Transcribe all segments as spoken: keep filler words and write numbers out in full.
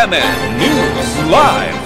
M N News Live.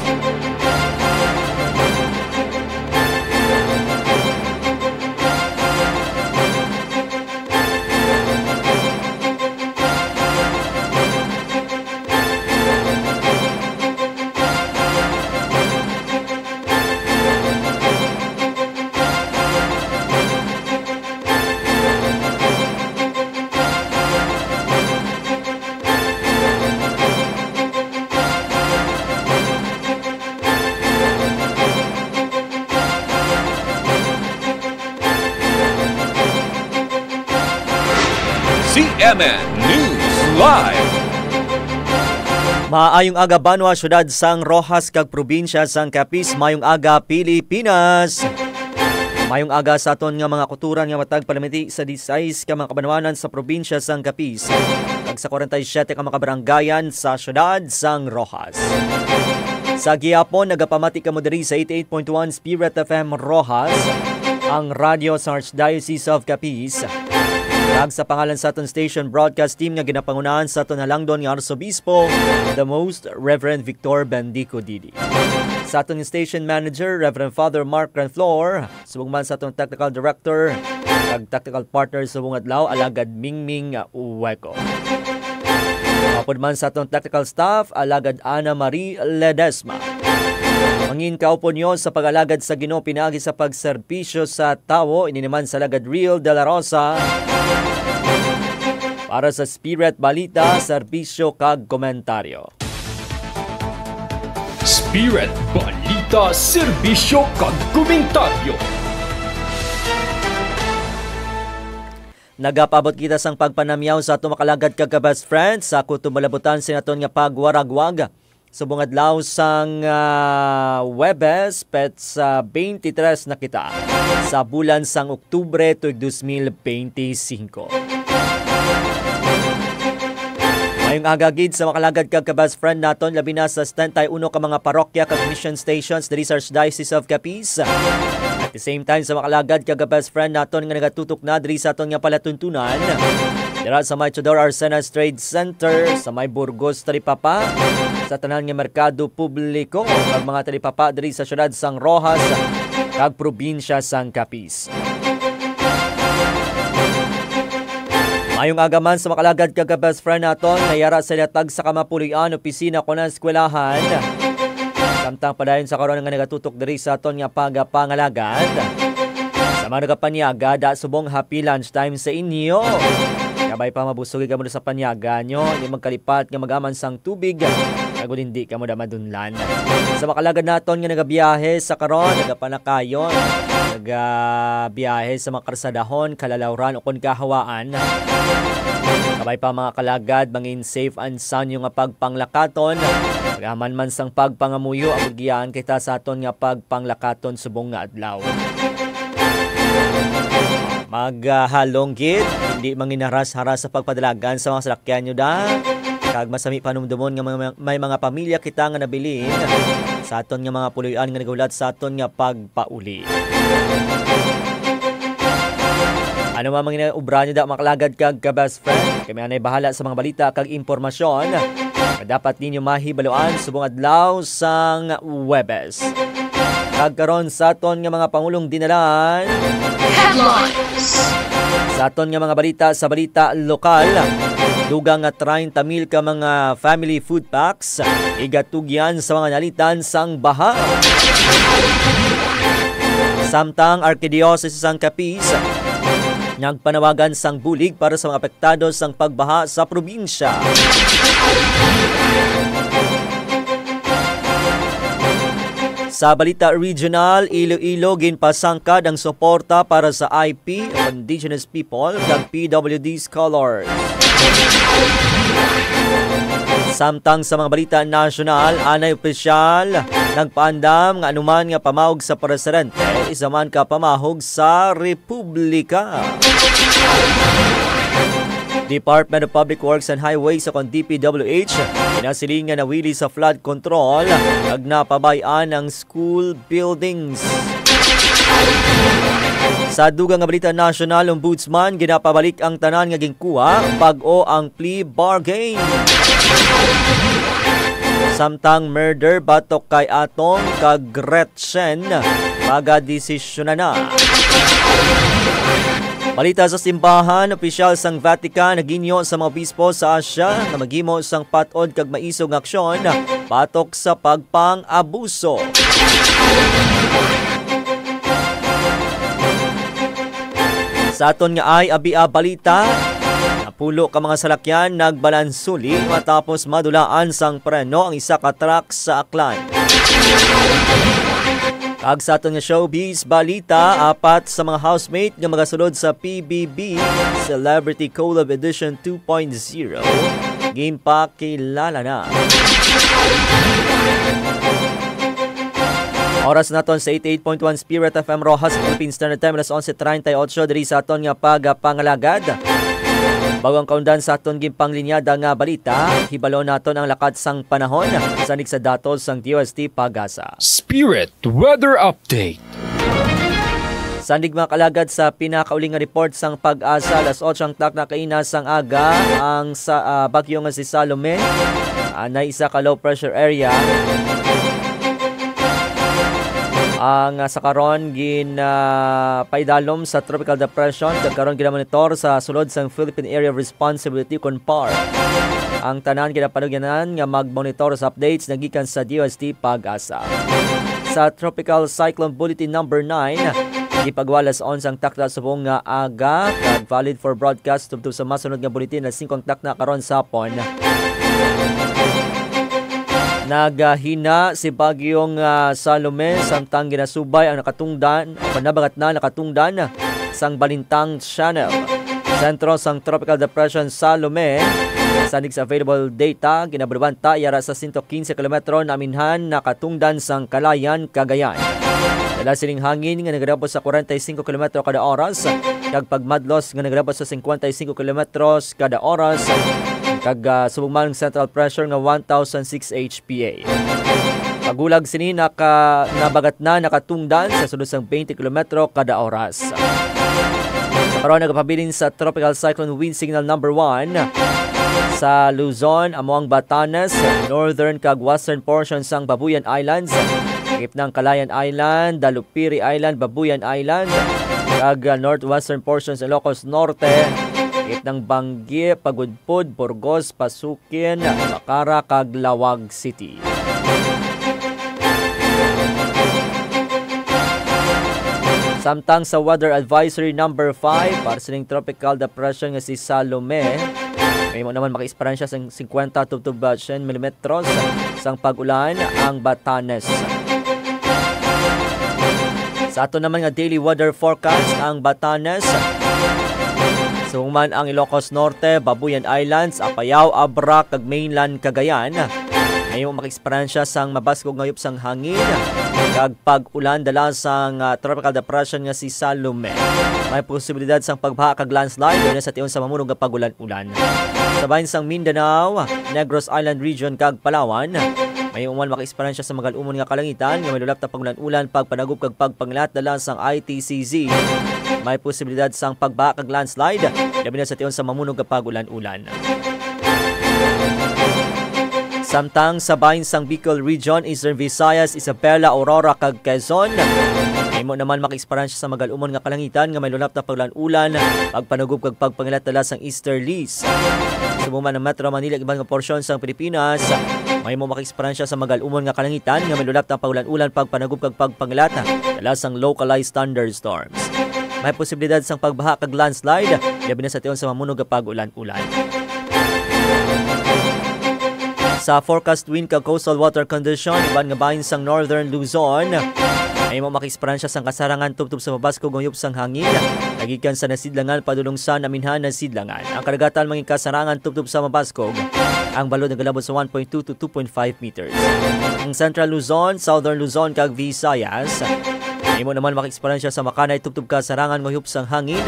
C M N News Live. Maayong aga, banwa, syudad sang Roxas, kag probinsya sang Capiz. Maayong aga, Pilipinas. Maayong aga sa aton nga mga kautoran nga matag palamiti sa disisais ka mga kabanwanan sa probinsya sang Capiz, kag sa kwarenta y siyete ka mga kabarangayan sa syudad sang Roxas. Sa gihapon, nagapamati kamo diri sa eighty-eight point one Spirit F M Roxas, ang radyo sa Archdiocese of Capiz. Kag sa pangalan sa aton station broadcast team nga ginapangunahan sa aton halangdon nga Arsobispo, the Most Reverend Victor Bendico Didi. Sa aton station manager, Reverend Father Mark Renflor, subong man sa aton technical director kag technical partner subong adlaw, Alagad Mingming Hueco. Upod man sa aton technical staff, Alagad Ana Marie Ledesma. Mangin kaupod nyo sa pag-alagad sa Ginoo pinaagi sa pagserbisyo sa tawo, ini naman sa Alagad Real de la Rosa, para sa Spirit Balita, Serbisyo kag Komentaryo. Spirit Balita, Serbisyo kag Komentaryo. Nagapaabot kita sang pagpanamyaw sa aton mga kalagad kag ka-best friend sa kutob nga malabutan sa aton nga pagwaragwag. Subong adlaw sang, ah, Huwebes, petsa twenty-three na kita sa bulan sang Oktubre tuig dos mil beintisinko. Mayong aga gid sa mga kalagad kag ka-best friend naton, labi na sa setenta y uno ka mga parokya kag mission stations diri sa Archdiocese of Capiz. At the same time, sa mga kalagad kag ka-best friend naton nga nagatutok na diri sa aton nga palatuntunan, dira sa may Teodoro Arcenas Trade Center, sa may Burgos, Talipapa, sa tanan nga merkado publiko, kag mga talipapa diri sa siyudad sang Roxas, kag probinsya sang Capiz. Mayong aga man sa mga kalagad kag ka-best friend naton nga yara sa ilatag sa kamapulian, opisina, kuno eskwelahan. Samtang padayon sa karon nga nagatutok diri sa aton nga pagapangalagad. Sa mga nagapanyaga, da subong happy lunch time sa inyo. Kabay pa mabusugi kamo sa panyaga nyo, di magkalipat nga magaman sang tubig, kag hindi kamo da madunlan. Sa mga kalagad naton nga nagabiyahe sa karon, nagapanakayon, nagabiyahe sa mga karsadahon, kalalawran, o kon kahawaan, kabay pa mga kalagad, mangin safe and sound nga pagpanglakaton. Pagaman man sang pagpangamuyo, ang giyaan kita sa aton nga pagpanglakaton subong nga adlaw. Maghalong gid, hindi manginaras-haras sa pagpadalagan sa mga salakyan nyo da. Kag masami panumdumon nga may, may mga pamilya kita nga nabilin sa aton nga mga puloy-an nga nagahulat sa aton nga pagpauli. Ano man mga obra nyo da, mga kalagad kag ka-best friend, kami anay bahala sa mga balita kag impormasyon nga dapat ninyo mahibaluan subong adlaw sang Huwebes. Kag karon sa aton nga mga pangulong dinalan. Headlines. Sa aton nga mga balita, sa balita lokal, dugang nga treinta mil ka mga family food packs igatugyan sa mga nalitan sang baha. Samtang Arkidiocese sang Capiz nagpanawagan sang bulig para sa mga apektado sang pagbaha sa probinsya. Sa balita regional, Iloilo ginpasangkad ang suporta para sa I P o Indigenous People kag P W D scholars. Samtang sa mga balita nasyonal, anay opisyal nagpaandam nga anuman nga pamahog sa presidente isa man ka pamahog sa republika. Department of Public Works and Highways o kon D P W H, pinasiling nga nawili sa flood control kag napabay-an ang school buildings. Sa dugang nga balita nasyonal, Ombudsman, ginapabalik ang tanan nga ginkuha, bag-o ang plea bargain. Samtang murder batok kay Atong kag Gretchen, pagadesisyonan na. Balita sa simbahan, opisyal sang Vatican naginyo sa mga obispo sa Asia nga maghimo sang pat-od kag maisog nga aksyon batok sa pagpang-abuso. Sa aton nga ay abia balita, napulo ka mga salakyan nagbalansuli matapos madulaan sang preno ang isa ka truck sa Aklan. Kag sa aton nga showbiz balita, apat sa mga housemate nga magasulod sa P B B Celebrity Collab Edition two point zero ginpakilala na. Oras naton sa eighty-eight point one Spirit F M Roxas, Philippine Standard Time, alas onse treinta y ocho diri sa aton nga pagapangalagad. Bago ang kaundan sa aton ginpanglinyada nga balita, hibalo naton ang lakat sang panahon, sanig sa datos sang D O S T PAGASA. Spirit Weather Update. Sanig, mga kalagad, sa pinakauli nga report sang PAGASA, alas otso ang takna kaina sang aga ang sa, ah, bagyo nga si Salome. Ah, na isa ka low pressure area ang, ah, sa karon gin, ah, paidalom sa tropical depression, kag karon ginamonitor sa sulod sang Philippine Area of Responsibility, kon PAR. Ang tanan ginapanugyanan nga mag-monitor sa updates nagikan sa D O S T PAGASA. Sa Tropical Cyclone Bulletin Number Nine, gipagwa alas onse ang takna subong nga aga, kag valid for broadcast tubtob sa masunod nga bulletin alas singko ang takna karon sa hapon. Naghina si Bagyong, ah, Salome, samtang ginasubay ang nakatungdan, o nabagatnan, nakatungdan sang Balintang Channel. Sentro sang Tropical Depression Salome, sanig sa available data, ginabaluan ta yara sa sento kinse kilometro naminhan nakatungdan sang Kalayan, Cagayan. Dala sining hangin nga nagadabot sa kwarenta y singko kilometro kada oras, kag pagmadlos nga nagadabot sa singkwenta y singko kilometros kada oras, kag, ah, subong man ang central pressure nga one thousand six H P A. Pagulag sini naka-, nabagatnan, nakatungdan sa sulod sang twenty kilometro kada oras. Sa karon, nagapabilin sa Tropical Cyclone Wind Signal Number One sa Luzon, amo ang Batanes, northern kag western portion sang Babuyan Islands, gitnang Calayan Island, Dalupiri Island, Babuyan Island, kag, ah, northwestern portion sa Ilocos Norte, gitnang Banggi, Pagudpud, Burgos, Pasukin, Bacara, kag Laoag City. Samtang sa Weather Advisory Number Five, para sining tropical depression nga si Salome, mahimo naman makaisperansiya sang singkwenta tubtob syen milimetros sang pag-ulan ang Batanes. Sa ato naman nga daily weather forecast, ang Batanes, subong man ang Ilocos Norte, Babuyan Islands, Apayao, Abra, kag mainland Cagayan, mahimo makaisperansiya sang mabaskog nga yupsang hangin kag pag-ulan dala sang, ah, tropical depression nga si Salome. May posibilidad sang pagbaha kag landslide, labi na sa tion sa mamunog nga pag-ulan-ulan. Sa bahin sang Mindanao, Negros Island Region, kag Palawan, mahimo man makaisperansiya sa magal-umon nga kalangitan nga may lulap na pag-ulan-ulan, pagpanagop kag pagpangilat dala sang I T C Z. May posibilidad sang pagbaha kag landslide, labi na sa tion sa mamunog nga pag-ulan-ulan. Samtang sa bahin sang Bicol Region, Eastern Visayas, Isabela, Aurora, kag Quezon, mahimo naman makaisperansiya sa magal-umon nga kalangitan nga may lulap na pag-ulan-ulan, pagpanagop kag pagpangilat dala sang easterlies. Subong man ang Metro Manila, iban nga porsyon sang Pilipinas, mahimo makaisperansiya sa magal-umon nga kalangitan nga may lulap na pag-ulan-ulan, pagpanagop kag pagpangilat dala sang localized thunderstorms. May posibilidad sang pagbaha kag landslide, labi na sa tion sa mamunog nga pag-ulan-ulan. Sa forecast wind kag coastal water condition, iban nga bahin sang Northern Luzon, mahimo makaisperansiya sang kasarangan tubtob sa mabaskog nga yupsang hangin, nagikan sa Nasidlangan padulong sa Naminhan, Nasidlangan. Ang kadagatan mangin kasarangan tubtob sa mabaskog. Ang balod nagalabot sa one point two to two point five meters. Ang Central Luzon, Southern Luzon, kag Visayas, mahimo naman makaisperansiya sa makanay tubtob kasarangan nga yupsang hangin,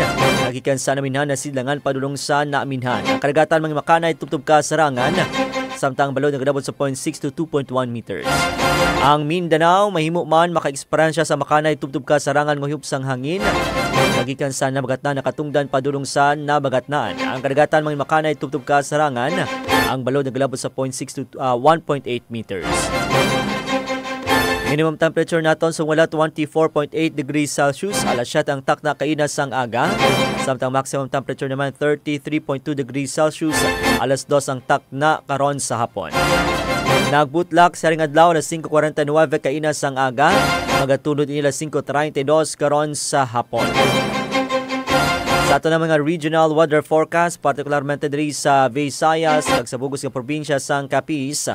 nagikan sa Naminhan, Nasidlangan padulong sa Naminhan. Ang kadagatan mangin makanay tubtob kasarangan, samtang ang balod nagalabot sa point six to two point one meters. Ang Mindanao, mahimo man makaisperansiya sa makanay tubtob kasarangan nga yupsang hangin, nagikan sa Nabagatnan nakatungdan padulong sa Nabagatnan. Ang kadagatan mangin makanay tubtob kasarangan, Ang balod nagalabot sa point six to, ah, one point eight meters. Minimum temperature naton sa wala, twenty-four point eight degrees Celsius, alas siyete ang takna kaina sang aga. Samtang maximum temperature naman, thirty-three point two degrees Celsius, alas dos ang takna karon sa hapon. Nagbutlak sa ring adlaw, alas singko kwarenta y nuwebe kaina sang aga, magatunod ini alas singko treinta y dos karon sa hapon. Sa ato na mga regional weather forecast, partikularmente diri sa Visayas kag sa bug-os nga probinsya sang Capiz,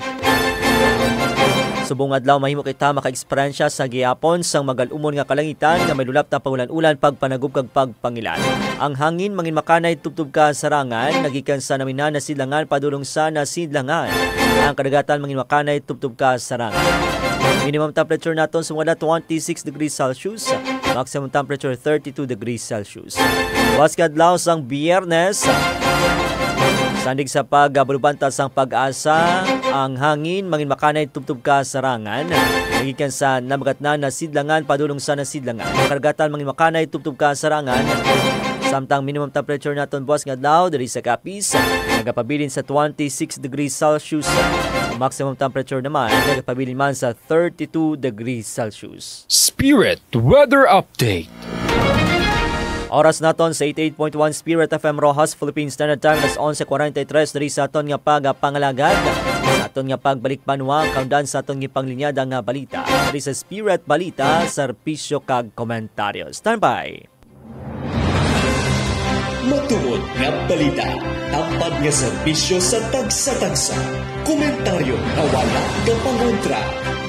subong adlaw mahimo kita maka-eksperyensya sa gihapon sang magal-umon nga kalangitan nga may lulap na pangulan-ulan, pagpanagub kag pagpangilan. Ang hangin mangin makanay tubtob ka sarangan, nagikan sa naminan na sidlangan padulong sa nasidlangan. Ang kadagatan mangin makanay tubtob ka sarangan. Minimum temperature naton sa wala, twenty-six degrees Celsius, maximum temperature thirty-two degrees Celsius. Buwas nga adlaw sang Biyernes, sandig sa pagabulubanta sang pag-asa, ang hangin mangin makanay tubtob ka sarangan, nagikan sa namagatnan na sidlangan padulong sa nasidlangan. Ang kadagatan mangin makanay tubtob ka sarangan, samtang minimum temperature naton buwas nga adlaw diri sa Capiz, nagapabilin sa twenty-six degrees Celsius. Ang maximum temperature naman nagapabilin man sa thirty-two degrees Celsius. Spirit Weather Update. Oras naton sa eighty-eight point one Spirit F M Roxas, Philippine Standard Time, alas onse kwarenta y tres diri sa aton nga pagapangalagad. Sa aton nga pagbalik banwa, kaundan sa aton gipanglinyada nga balita diri sa Spirit Balita, Serbisyo kag Komentaryo. Standby. Matuod nga balita, tampad nga serbisyo sa tagsa-tagsa, komentaryo nga wala kapangontra.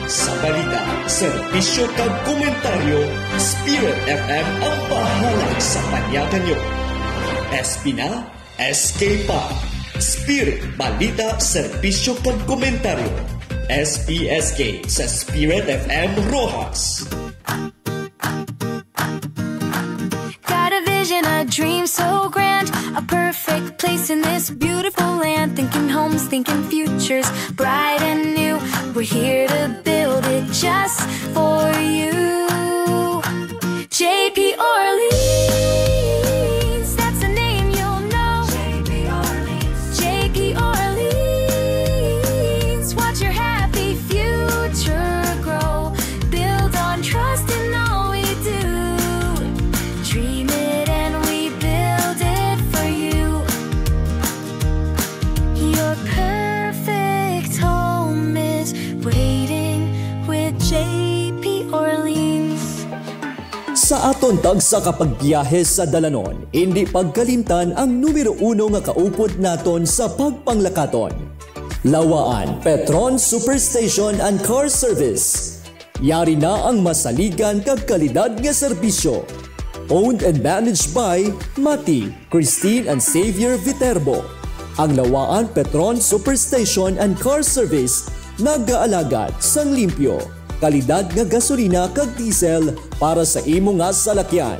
Sa balita, serbisyo kag komentaryo, Spirit F M ang bahala sa panyakan nyo. S P na, S K pa. Spirit Balita, serbisyo kag komentaryo, S P S K sa Spirit F M Roxas. Got a vision, a dream so grand, a perfect place in this beautiful land. Thinking homes, thinking futures, bright and new. We're here to build it just for you. J P Orleans, that's a name you'll know. J P Orleans. J P Orleans, watch your happy future grow. Build on trust in all we do. Dream it and we build it for you. Your perfect home is waiting with J P Orleans. Sa aton tagsa ka pagbiyahe sa dalanon, indi pagkalimtan ang numero uno nga kaupod naton sa pagpanglakaton. Lawaan, Petron Superstation and Car Service. Yari na ang masaligan kag kalidad nga serbisyo. Owned and managed by Mati, Christine and Xavier Viterbo. Ang Lawaan Petron Superstation and Car Service nagaalagad sang limpyo, kalidad nga gasolina kag diesel para sa imo nga salakyan.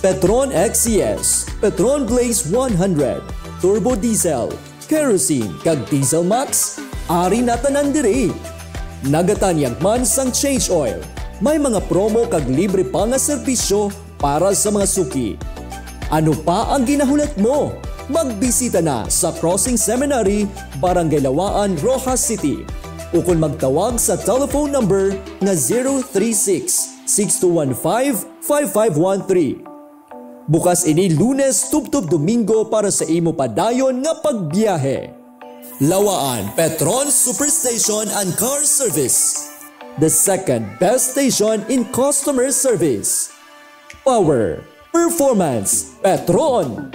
Petron X C S, Petron Blaze one hundred, Turbo Diesel, Kerosene, kag Diesel Max, ari na tanan diri. Nagatanyag man sang change oil. May mga promo kag libre pa nga serbisyo para sa mga suki. Ano pa ang ginahulat mo? Magbisita na sa Crossing Seminary, Barangay Lawaan, Roxas City, ukon magtawag sa telephone number nga zero three six, six two one five, five five one three. Bukas ini Lunes tubtob Domingo para sa imo padayon nga pagbiyahe. Lawaan Petron Superstation and Car Service, the second best station in customer service. Power, performance, Petron.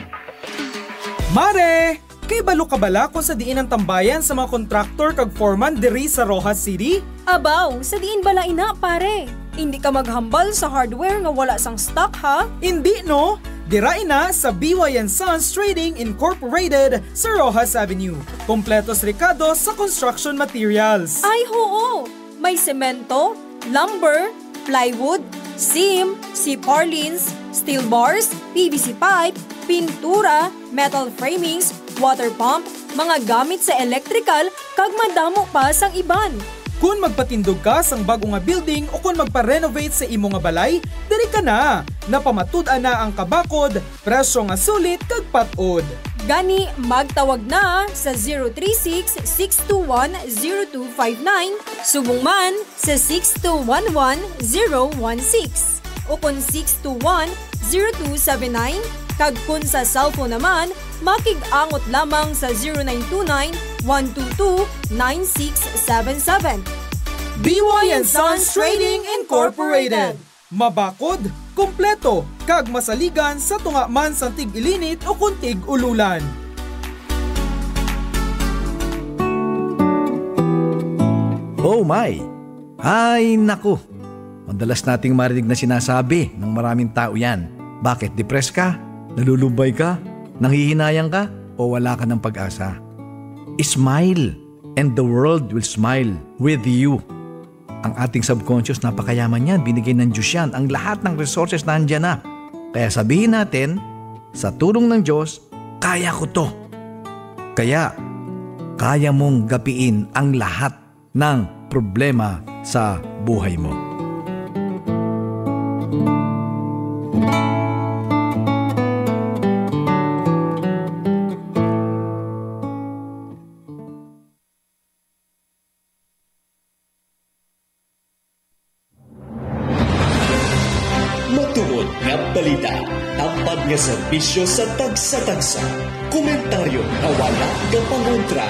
Mare, kay balo ka bala kung sa diin ang tambayan sa mga kontraktor kag foreman diri sa Roxas City? Abaw, sa diin bala ina, pare? Indi ka maghambal sa hardware nga wala sang stock, ha? Indi, no? Dira ina sa B Y and Sons Trading Incorporated sa Roxas Avenue. Kompletos rekado sa construction materials. Ay, oo! May semento, lumber, plywood, seam, C-purlins, steel bars, P V C pipe, pintura, metal framings, water pump, mga gamit sa electrical, kag madamo pa sang iban. Kon magpatindog ka sang bag-o nga building o kon magpa-renovate sa imo nga balay, diri ka na. Napamatud-an na ang kabakod, presyo nga sulit kag pat-od. Gani, magtawag na sa zero three six, six two one, zero two five nine, subong man sa six two one one, zero one six, ukon six two one, zero two seven nine, kag kon sa cellphone naman, makig-angot lamang sa zero nine two nine, one two two, nine six seven seven. B Y and Sons Trading Incorporated. Mabakod, kompleto, kag masaligan sa tunga man sang tig-ilinit o kon tig-ululan. Oh my! Ay, naku! Madalas nating marinig na sinasabi ng maraming tao yan. Bakit? Depressed ka? Nalulumbay ka? Nanghihinayang ka? O wala ka ng pag-asa? Smile, and the world will smile with you. Ang ating subconscious, napakayaman yan. Binigay ng Diyos yan. Ang lahat ng resources nandiyan na. Kaya sabihin natin, sa tulong ng Diyos, kaya ko to. Kaya, kaya mong gapiin ang lahat ng problema sa buhay mo. Matuod nga balita, tampad nga serbisyo sa tagsa-tagsa, komentaryo nga wala kapangontra.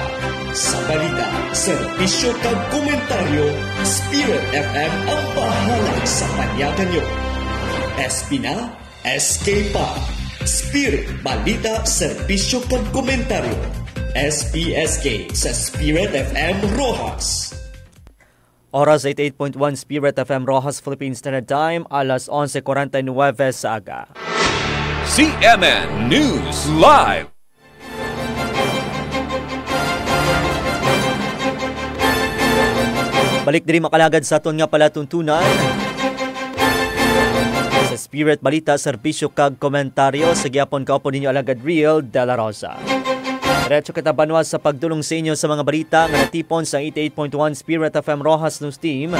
Sa balita, serbisyo kag komentaryo, Spirit F M ang bahala sa panyakan nyo. S P na, S K pa. Spirit, balita, serbisyo kag komentaryo. S P S K sa Spirit F M Roxas. Oras, eighty-eight point one Spirit F M Roxas, Philippine Standard Time, alas onse cuarenta y nueve sa aga. C M N News Live. Balik diri, mga kalagad, sa aton nga palatuntunan. Sa Spirit Balita, serbisyo kag komentaryo, sa gihapon, kaupo ninyo, Alagad Riel de la Rosa. Diretso kita banwa sa pagdulong sa inyo sa mga balita nga natipon sa eighty-eight point one Spirit F M Roxas News Team.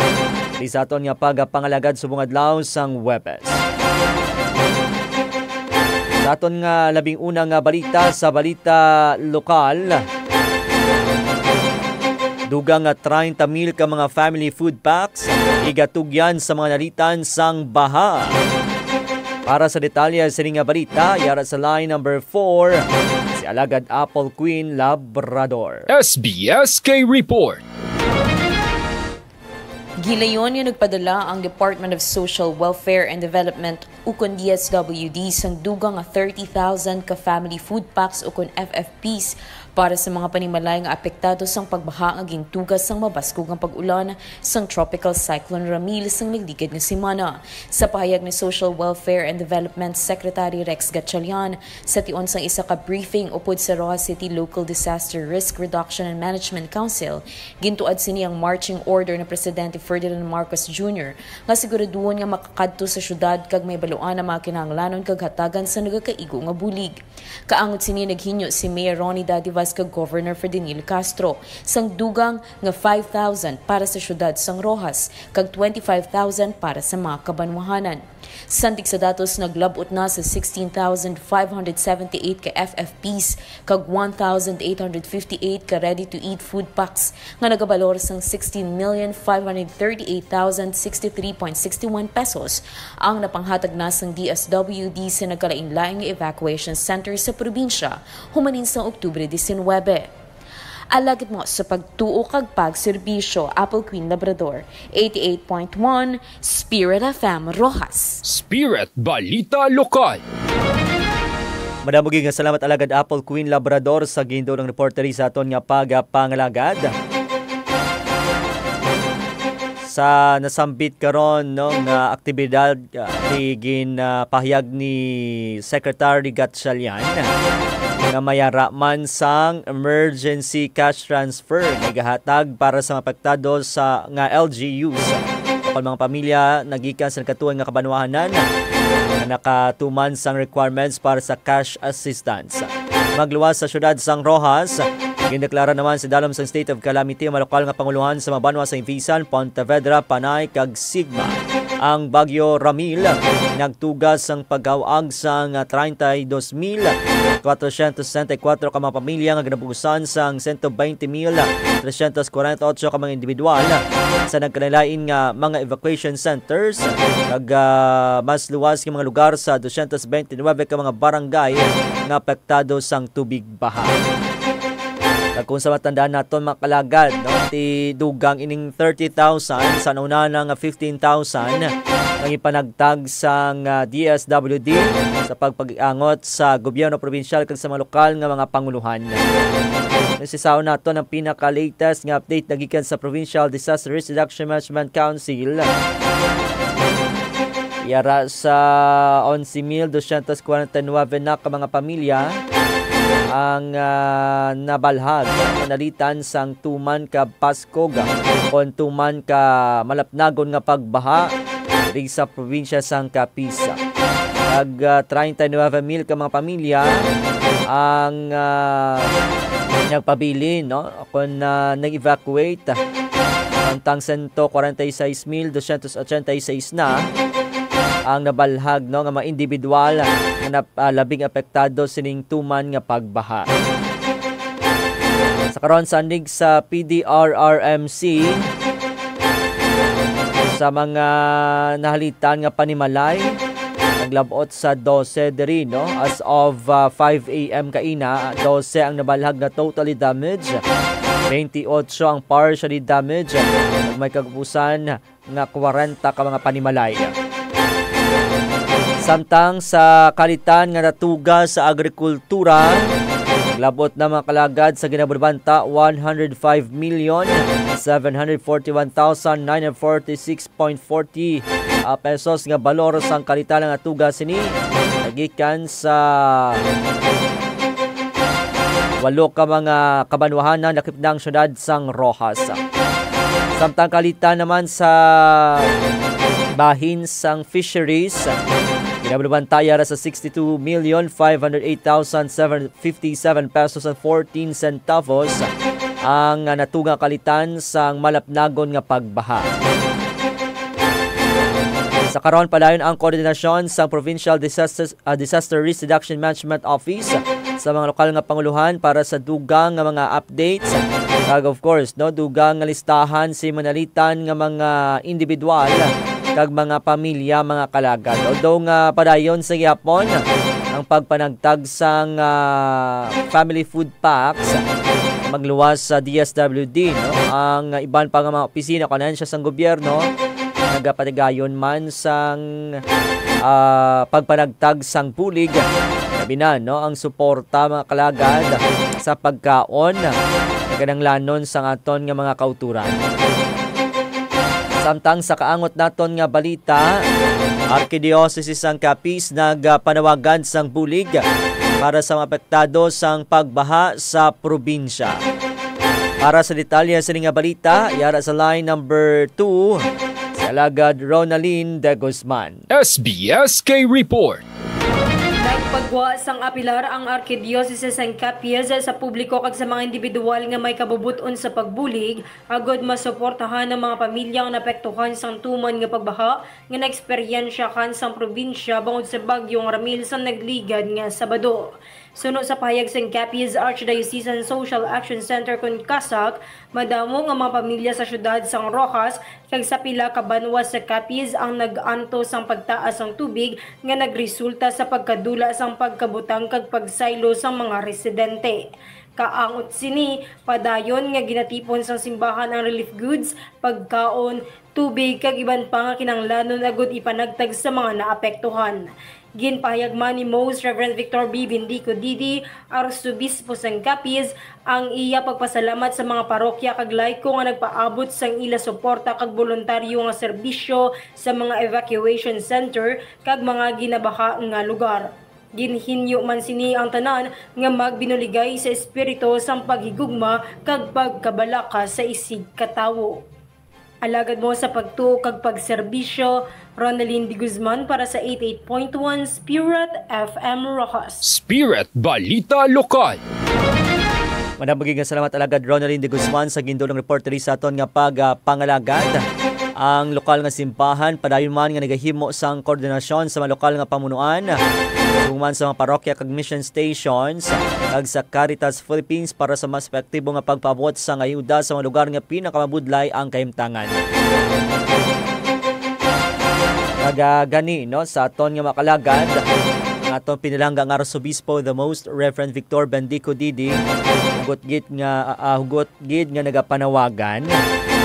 Di sa aton nga pagapangalagad subong adlaw sang Huwebes. Sa aton nga labing una nga balita, sa balita lokal, dugang nga treinta mil ka mga family food packs igatugyan sa mga nalitan sang baha. Para sa detalye sini nga balita, yara sa line number four, si Alagad Apple Queen Labrador. S B S K Report. Gilayon nga nagpadala ang Department of Social Welfare and Development ukon D S W D sang dugang nga thirty thousand ka family food packs ukon F F Ps para sa mga panimalay nga apektado sang pagbaha nga gintuga sang mabaskog nga pag-ulan sang Tropical Cyclone Ramil sang nagligad nga semana. Sa pahayag ni Social Welfare and Development Secretary Rex Gatchalian, sa tion sang isa ka briefing upod sa Roxas City Local Disaster Risk Reduction and Management Council, gintuad sini ang marching order ni Presidente Ferdinand Marcos Junior nga siguraduhon nga makakadto sa syudad kag mahibaluan ang mga kinahanglanon kag hatagan sa nagakaigo nga bulig. Kaangod sini, naghinyo si Mayor Ronnie Dadivas kag Governor Ferdinand Castro sang dugang nga five thousand para sa syudad sang Roxas kag twenty-five thousand para sa mga kabanwahanan. Sandig sa datos, naglab-ot na sa sixteen thousand five hundred seventy-eight ka F F Ps kag one thousand eight hundred fifty-eight ka ready-to-eat food packs nga nagabalor sang sixteen million five hundred thirty-eight thousand sixty-three point sixty-one pesos ang napanghatag na sang D S W D sa nagkalainlain nga evacuation center sa probinsya humanin sang Oktubre diecinuebe. Alagad mo sa pagtuo kag pagserbisyo, Apple Queen Labrador, eighty-eight point one Spirit F M Roxas. Spirit Balita Lokal. Madamo gid nga salamat, Alagad Apple Queen Labrador, sa gindulong report diri sa aton nga pagapangalagad. Sa nasambit karon, no, nga aktibidad, ah, ginpahayag ni Secretary Gatchalian nga may ara man sang emergency cash transfer nga igahatag para sa mga apektado sa nga L G Us. Ang mga pamilya nagikan sa nagkatuon nga kabanwahanan nga nakatuman sang requirements para sa cash assistance. Magluwas sa siyudad sang Roxas, gindeklara naman sa dalom sang state of calamity ang mga lokal nga pangulohan sa mga banwa sa Ivisan, Pontevedra, Panay, kag Sigma. Ang Bagyo Ramil nagtuga sang pagkawag sang treinta y dos mil cuatrocientos sesenta y cuatro ka mga pamilya nga ginabusan sang sento baynte mil tresyentos kwarenta y otso ka mga individual sa nagkalain-lain nga mga evacuation centers, kag, ah, mas luwas nga mga lugar sa dosyentos baynte nuwebe ka mga barangay nga apektado sang tubig baha. Kag kung sa matandaan naton, mga kalagad, no, ti dugang ining thirty thousand sa nauna na nga fifteen thousand nga ipanagtag sang, ah, D S W D sa pagpag-angot sa gobyerno probinsyal kag sa mga lokal nga mga panguluhan. Nasisaon naton ang pinaka-latest nga update na gikan sa Provincial Disaster Risk Reduction Management Council. Yara sa onse mil dosyentos kwarenta y nuwebe na ka mga pamilya ang, ah, nabalhag, nalitan sang tuman ka paskog kon tuman ka malapnagon nga pagbaha diri sa probinsya sang Capiz. Kag, ah, treinta y nuwebe mil ka mga pamilya ang, ah, nagpabilin, no? Kon, ah, nag-evacuate, samtang sento kwarenta y seis mil dosyentos ochenta y seis na ang nabalhag, no, nga mga individual nga nap-, ah, labing apektado sining tuman nga pagbaha. Sa karon, sandig sa P D R R M C, sa mga nahalitan nga panimalay, naglab-ot sa dose diri, no? As of, ah, five a m kaina, dose ang nabalhag nga totally damaged, twenty-eight ang partially damaged, ug may kagapusan nga kwarenta ka mga panimalay. Samtang sa kalitan nga natuga sa agrikultura, naglab-ot na, mga kalagad, sa ginabulbanta one hundred five million seven hundred forty-one thousand nine hundred forty-six point forty, ah, pesos nga balor sang kalitan nga natuga sini nagikan sa walo ka mga kabanwahanan lakip na ang siyudad sang Roxas. Samtang kalitan naman sa bahin sang fisheries, ginabulbanta yara sa sixty-two million five hundred eight thousand seven fifty-seven pesos and fourteen centavos ang, ah, natuga kalitan sang malapnagon nga pagbaha. Sa karon, padayon ang koordinasyon sa Provincial Disaster, ah, Disaster Risk Reduction Management Office sa mga lokal nga panguluhan para sa dugang nga mga updates. Kag, of course, no, dugang nga listahan si manalitan nga mga individual kag mga pamilya, mga kalagad. Although nga padayon sa gihapon ang pagpanagtag sang, ah, family food packs, magluwas sa D S W D, no? Ang iban pa nga mga opisina o ahensya sang gobyerno nagapatigayon man sang, ah, pagpanagtag sang bulig, labi na, no, ang suporta, mga kalagad, sa pagkaon nga kinahanglanon sang aton nga mga kautoran. Samtang sa kaangot naton nga balita, Arkidiocese sang Capiz nagapanawagan sang bulig para sa mga apektado sang pagbaha sa probinsya. Para sa detalye sini nga balita, yara sa line number two, si Alagad Ronaldin de Guzman. S B S K Report. Nagpagwa sang apilar ang Arkidiocese sang Capiz sa publiko kag sa mga individual nga may kabubut-on sa pagbulig agud masuportahan ang mga pamilya nga naapektuhan sang tuman nga pagbaha nga naeksperyensyahan sang probinsya bangod sa Bagyong Ramil sa nagligad nga Sabado. Suno sa pahayag sang Capiz Archdiocesan Social Action Center kon CASAC, madamo nga mga pamilya sa siyudad sang Roxas kag sa pila ka banwa sa Capiz ang nag-antos sang pagtaas sang tubig nga nagresulta sa pagkadula sang pagkabutang kag pagsaylo sang mga residente. Kaangot sini, padayon nga ginatipon sang simbahan ang relief goods, pagkaon, tubig, kag iban pa nga kinahanglanon agud ipanagtag sa mga naapektuhan. Ginpahayag man ni Most Reverend Victor B. Vindico Didi, Arsobispo sang Capiz, ang iya pagpasalamat sa mga parokya kag layko nga nagpaabot sang ila suporta kag boluntaryo nga serbisyo sa mga evacuation center kag mga ginabaha nga lugar. Ginhinyo man sini ang tanan nga magbinuligay sa espiritu sang paghigugma kag pagkabalaka sa isigkatawo. Alagad mo sa pagtuo kag pagserbisyo, Ronaldin de Guzman para sa eighty-eight point one Spirit F M Roxas. Spirit Balita Lokal. Madamo gid nga salamat, Alagad Ronaldin de Guzman, sa gindulong report diri sa aton nga pagpangalagad. Ang lokal nga simbahan padayon man nga nagahimo sang koordinasyon sa mga lokal nga pamunuan, subong man sa mga parokya kag mission stations, kag sa Caritas Philippines para sa mas epektibo nga pagpaabot sang ayuda sa mga lugar nga pinakamabudlay ang kahimtangan. Kag, ah, gani, no, sa aton nga mga kalagad, ang aton pinalangga nga Arsobispo, the Most Reverend Victor Bendico Didi, hugot gid nga, ah, ah, hugot gid nga nagapanawagan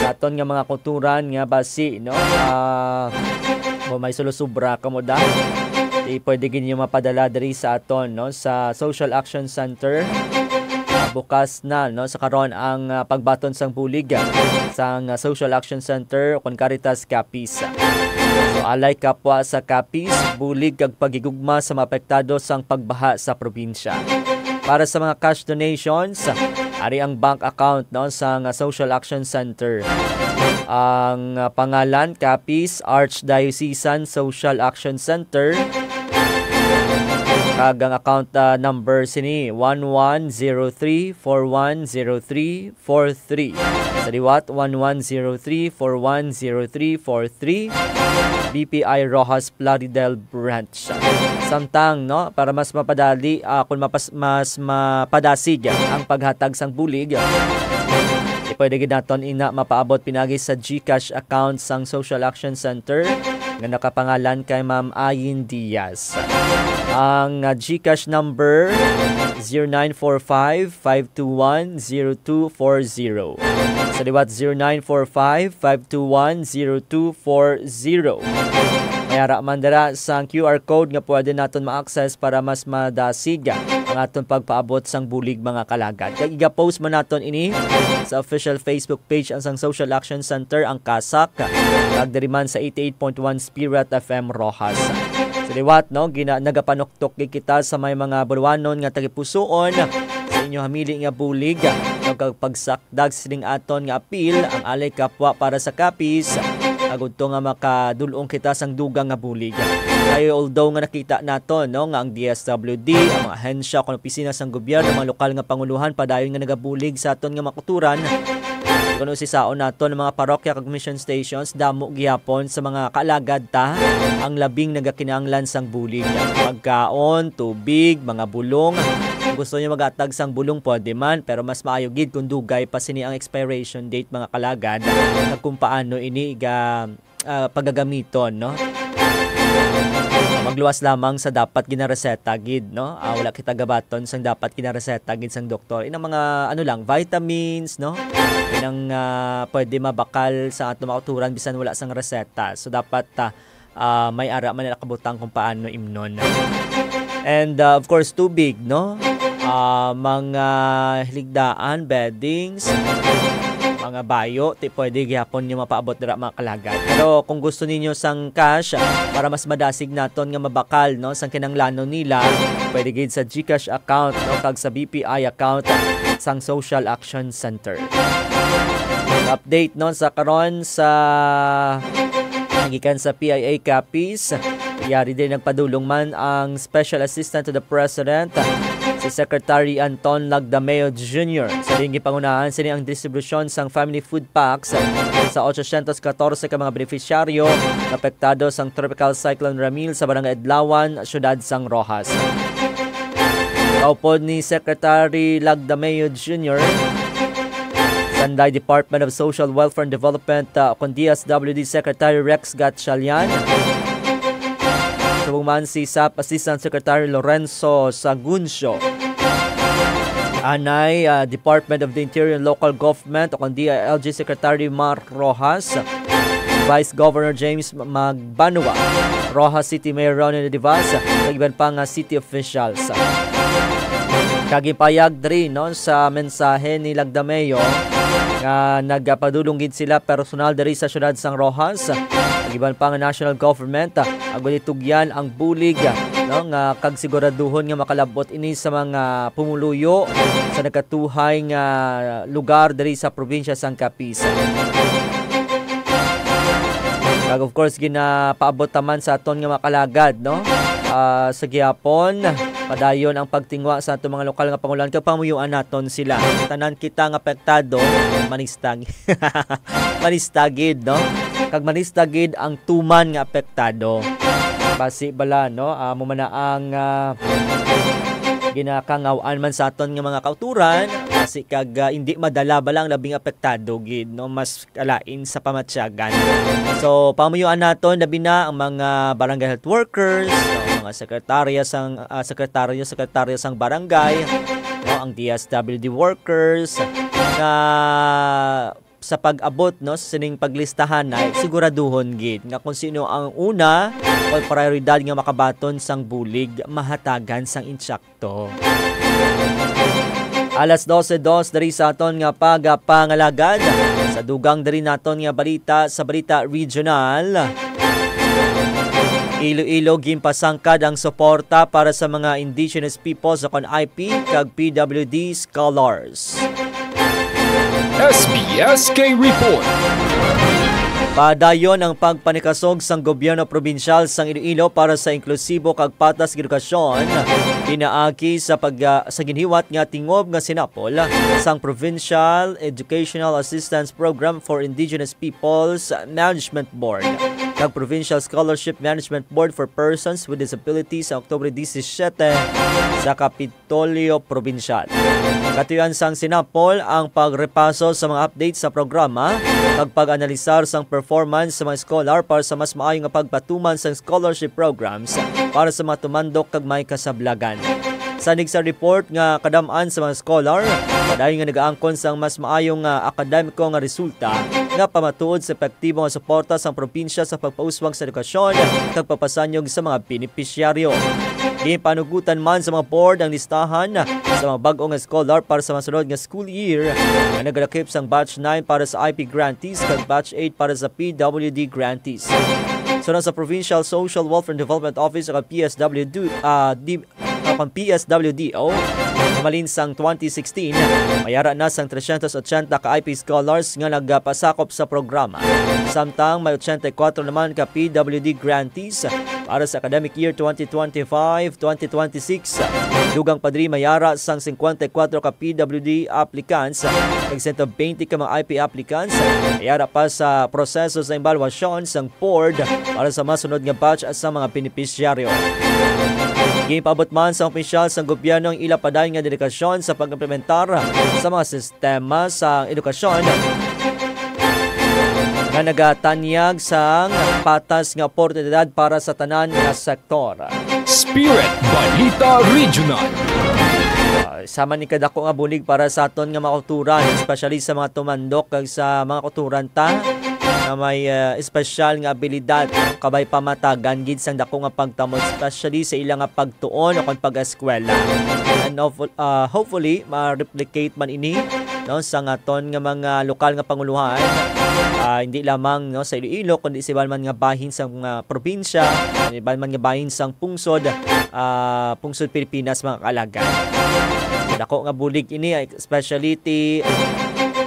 sa aton nga mga kulturan nga basi, no? Ah, kung may sulusubra kamo da, di pwede gid ninyo mapadala diri sa aton, no, sa Social Action Center. Ah, bukas na, no, sa karon ang, ah, pagbaton sang bulig, ah, sang, ah, Social Action Center o kon Caritas Capiz. So, alay kapwa sa Capiz, bulig kag paghigugma sa mga apektado sang pagbaha sa probinsya. Para sa mga cash donations, ari ang bank account, no, sang Social Action Center. Ang, ah, pangalan, Capiz Archdiocesan Social Action Center. Kag ang account, ah, number sini, one one zero three four one zero three four three. Sa liwat, one one zero three four one zero three four three, B P I Roxas Plaridel Branch. Samtang, no, para mas mapadali, ah, kung mapas-, mas mapadasig ang paghatag sang bulig, eh, pwede gid naton ina mapaabot pinagi sa GCash account sang Social Action Center nga nakapangalan kay Ma'am Ayin Diaz. Ang, ah, GCash number, zero nine four five, five two one, zero two four zero. Sa liwat, zero nine four five, five two one, zero two four zero. May ara man dira sang Q R code nga pwede naton ma-access para mas madasig ang aton pagpaabot sang bulig, mga kalagad. Kag iga-post man naton ini sa official Facebook page ang sang Social Action Center, ang CASAC, kag diri man sa eighty-eight point one Spirit F M Roxas. Sa liwat, no, gina-, nagapanuktok gid kita sa may mga Booloanon nga tagipusoon sa inyo hamili nga bulig, kag pagsakdag sining aton nga apil, ang Alay Kapwa para sa Capiz, agud to nga makadul-ong kita sang dugang nga bulig. Kay although nga nakita naton, no, nga ang D S W D, ang mga ahensya kon opisina sang gobyerno, mga lokal nga panguluhan padayon nga nagabulig sa aton nga mga kulturan, kon usisaon naton ang mga parokya kag mission stations, damo gihapon sa mga kaalagad ta ang labing nagakinahanglan sang bulig. Pagkaon, tubig, mga bulong. Kung gusto niyo maghatag sang bulong, pwede man, pero mas maayo gid kung dugay pa sini ang expiration date, mga kalagad, kag kung paano ini iga-, ah, pagagamiton, no? Magluwas lamang sa dapat ginareseta gid, no? Ah, wala kita gabaton sang dapat ginareseta gid sang doktor. Inang mga, ano lang, vitamins, no? Inang, ah, pwede mabakal sa ato mga kulturan bisan wala sang reseta. So, dapat, ah, ah, may ara man nila kabutang kung paano imnon. And, ah, of course, tubig, no? Ah, mga hiligdaan, beddings, mga bayo, ti pwede gihapon nyo mapaabot dira, mga kalagad. Pero kung gusto ninyo sang cash, para mas madasig naton nga mabakal, no, sang kinahanglanon nila, pwede gid sa GCash account, no, kag sa B P I account sang Social Action Center. Update, no, sa karon sa gikan sa P I A Capiz, yari din nagpadulong man ang Special Assistant to the President, si Secretary Anton Lagdameo Junior. Sa iyang gipangunahan, sini ang distribusyon sang family food packs sa ochocientos katorse ka mga benepisyaryo nga apektado sang Tropical Cyclone Ramil sa Barangay Adlawan, Siyudad sang Roxas. Kaupod ni Secretary Lagdameo Junior, sanday Department of Social Welfare and Development, uh, kon D S W D Secretary Rex Gatchalian. Subong man si sap Assistant Secretary Lorenzo Saguncio. Anay, uh, Department of the Interior and Local Government, o kon D I L G Secretary Mar Roxas, Vice Governor James Magbanua, Roxas City Mayor Ronnie Nadivas, kag iban pa nga city officials. Kag ipayag diri, no, sa mensahe ni Lagdameo nga nagapadulong gid sila personal diri sa siyudad sang Roxas, kag iban pa nga national government, agud itugyan ang bulig, no, nga kag siguraduhon nga makalabot ini sa mga pumuluyo sa nagkatuhay nga lugar diri sa probinsya sang Capiz. Kag of course, ginapaabot naman sa aton nga mga kalagad, no? Ah, sa gihapon, padayon ang pagtingwa sa aton mga lokal nga pangulohan kag pamuyuan naton sila. Tanan kita nga apektado, manistag. Manistagid, no? kag malista gid ang tuman nga apektado. Basi bala, no, amo man na ang, ah, ginakangaw-an man sa aton nga mga kauturan, basi kag, ah, hindi madala bala ang labing apektado gid, no, mas kalain sa pamatyagan. So, pamuyoan naton labi na ang mga barangay health workers, no, mga sekretarya sang, ah, sekretaryo, sekretarya sang barangay, no, ang D S W D workers, nga sa pag-abot, no, sa sining paglistahan ay siguraduhon gid nga kung sino ang una o prioridad nga makabaton sang bulig mahatagan sang insakto. Alas dose dos diri sa aton nga pagpangalagad. Sa dugang diri naton nga balita, sa balita regional, Iloilo ginpasangkad ang suporta para sa mga indigenous peoples o kon I P kag P W D scholars. S B S K Report. Padayon ang pagpanikasog sang gobyerno probinsyal sang Iloilo para sa inklusibo kag patas nga edukasyon, pinaagi sa pag-, sa ginhiwat nga tingob nga sinapol sang Provincial Educational Assistance Program for Indigenous Peoples Management Board kag Provincial Scholarship Management Board for Persons with Disabilities sa Oktubre disisiete sa Kapitolyo Probinsyal. Katuyan sang sinapol ang pagrepaso sa mga updates sa programa kag pag-analisar sang performance sa mga scholar para sa mas maayo nga pagpatuman sang scholarship programs para sa mga tumandok kag may kasablagan. Sanig sa report nga kadam-an sa mga scholar, padayon nga nagaangkon sang mas maayo nga akademiko nga resulta nga pamatuod sa epektibo nga suporta sang probinsya sa pagpauswag sa edukasyon kag pagpasanyog sa mga benepisyaryo. Ginpanugutan man sa mga board ang listahan sa mga bag-o nga scholar para sa masunod nga school year nga nagalakip sang batch nine para sa I P grantees kag batch eight para sa P W D grantees. Suno sa Provincial Social Welfare and Development Office o P S W D, ah, di, o kon P S W D O, malin sang twenty sixteen, may ara na sang tresyentos otsenta ka I P scholars nga nagapasakop sa programa. Samtang may ochenta y kuwatro naman ka P W D grantees para sa academic year twenty twenty-five, twenty twenty-six. Dugang pa diri may ara sang singkwenta y kuwatro ka P W D applicants kag sento bente ka mga I P applicants may ara pa sa proseso sa ebaluasyon sang board para sa masunod nga batch sa mga benepisyaryo. Ginpaabot man sa opisyal sang gobyerno ang ila padayon nga dedikasyon sa pag-implementar sa mga sistema sa edukasyon nga nagatanyag sang patas nga oportunidad para sa tanan nga sektor. Spirit Balita Regional. Ah, sama ni kadako nga bulig para sa aton nga mga kauturan, especially sa mga tumandok kag sa mga kauturan ta nga may, ah, espesyal nga abilidad, kabay pamatagan gid sang dako nga pagtamod, especially sa ila nga pagtuon o kon pag-eskwela. And hopeful-, ah, hopefully, ma-replicate man ini, no, sa aton nga mga lokal nga panguluhan, ah, hindi lamang, no, sa Iloilo, kundi sa iban man nga bahin sa mga probinsya, sa iban man nga bahin sang pungsod, ah, pungsod Pilipinas, mga kaalagad. Dako nga bulig ini, especially ti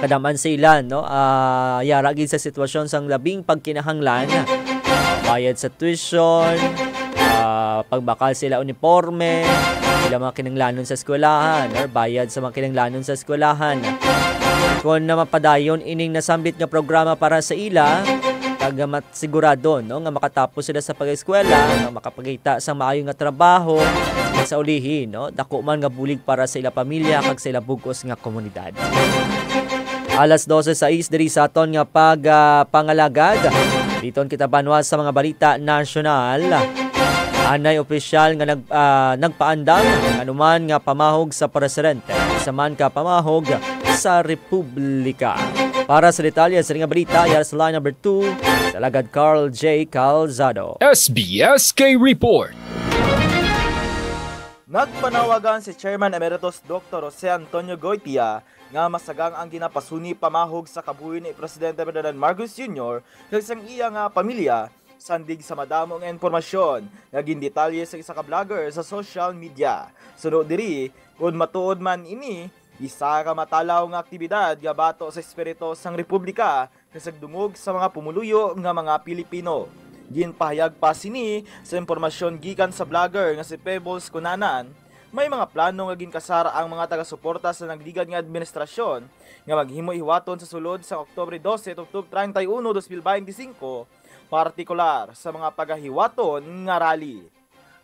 kadam-an sa ila, no? Ah, yara gid sa sitwasyon sang labing pagkinahanglan, bayad sa tuition, ah, pagbakal sila uniforme, sila mga kinahanglanon sa eskwelahan, or bayad sa mga kinahanglanon sa eskwelahan. Kung na mapadayon ining nasambit nga programa para sa ila, kag mat-, sigurado, no, nga makatapos sila sa pag-eskwela, nga makapagita sa maayo nga trabaho, sa ulihi, no, dako man nga bulig para sa ila pamilya kag sa ila bug-os nga komunidad. Alas dose sais diri sa aton nga pag, ah, pangalagad. Diton kita banwa sa mga balita nasyonal. Anay opisyal nga nag-, ah, nagpaandam nga anuman nga pamahog sa presidente, isa man ka pamahog sa republika. Para sa detalye sa nga balita, yara sa line number two, sa Alagad Carl J Calzado. S B S K Report. Nagpanawagan si Chairman Emeritus Doktor Jose Antonio Goitia nga masagang ang ginapasuni pamahog sa kabuhi ni Presidente Ferdinand Marcos Junior kag sang iya nga pamilya, sandig sa madamo nga impormasyon nga gindetalye sa isa ka vlogger sa social media. Suno diri, kon matuod man ini, isa ka matalaw nga aktibidad nga bato sa espiritu sang republika kag sa dungog sa mga pumuluyo nga mga Pilipino. Ginpahayag pa sini sa impormasyon gikan sa vlogger nga si Pebbles Cunanan, May mga plano nga ginkasara ang mga taga-suporta sa nagligad nga administrasyon nga maghimo hiwaton sa sulod sa Oktubre dose tubtob treinta y uno, dos mil beintisinko, partikular sa mga pagahiwaton nga rally.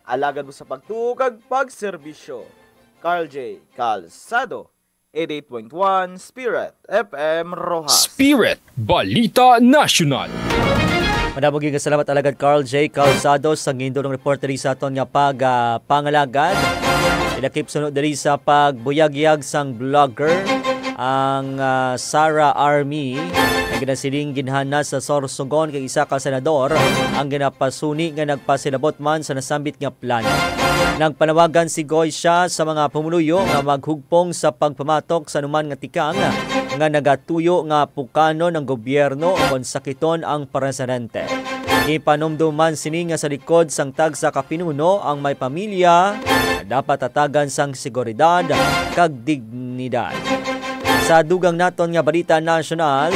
Alagad mo sa pagtuo kag pagserbisyo. Carl J Calzado, eighty-eight point one Spirit F M Roxas. Spirit Balita National. Madamo gyud nga salamat, Alagad Carl J Calzado, sa gindulong report diri sa aton nga pag, ah, pangalagad. Ilakip suno diri sa pagbuyagyag sang vlogger, ang, ah, Sara Army, nga ginasiling ginhana sa Sorsogon kay isa ka senador ang ginapasuni nga nagpasilabot man sa nasambit nga plano. Nagpanawagan si Goy siya sa mga pumuluyo nga maghugpong sa pagpamatok sa anuman nga tikang nga nagatuyo nga pukanon ang gobyerno o kon sakiton ang presidente. Gipanumduman sini nga sa likod sang tagsa ka pinuno ang may pamilya, nga dapat tatagan sang seguridad kag dignidad. Sa dugang naton nga balita nasyonal,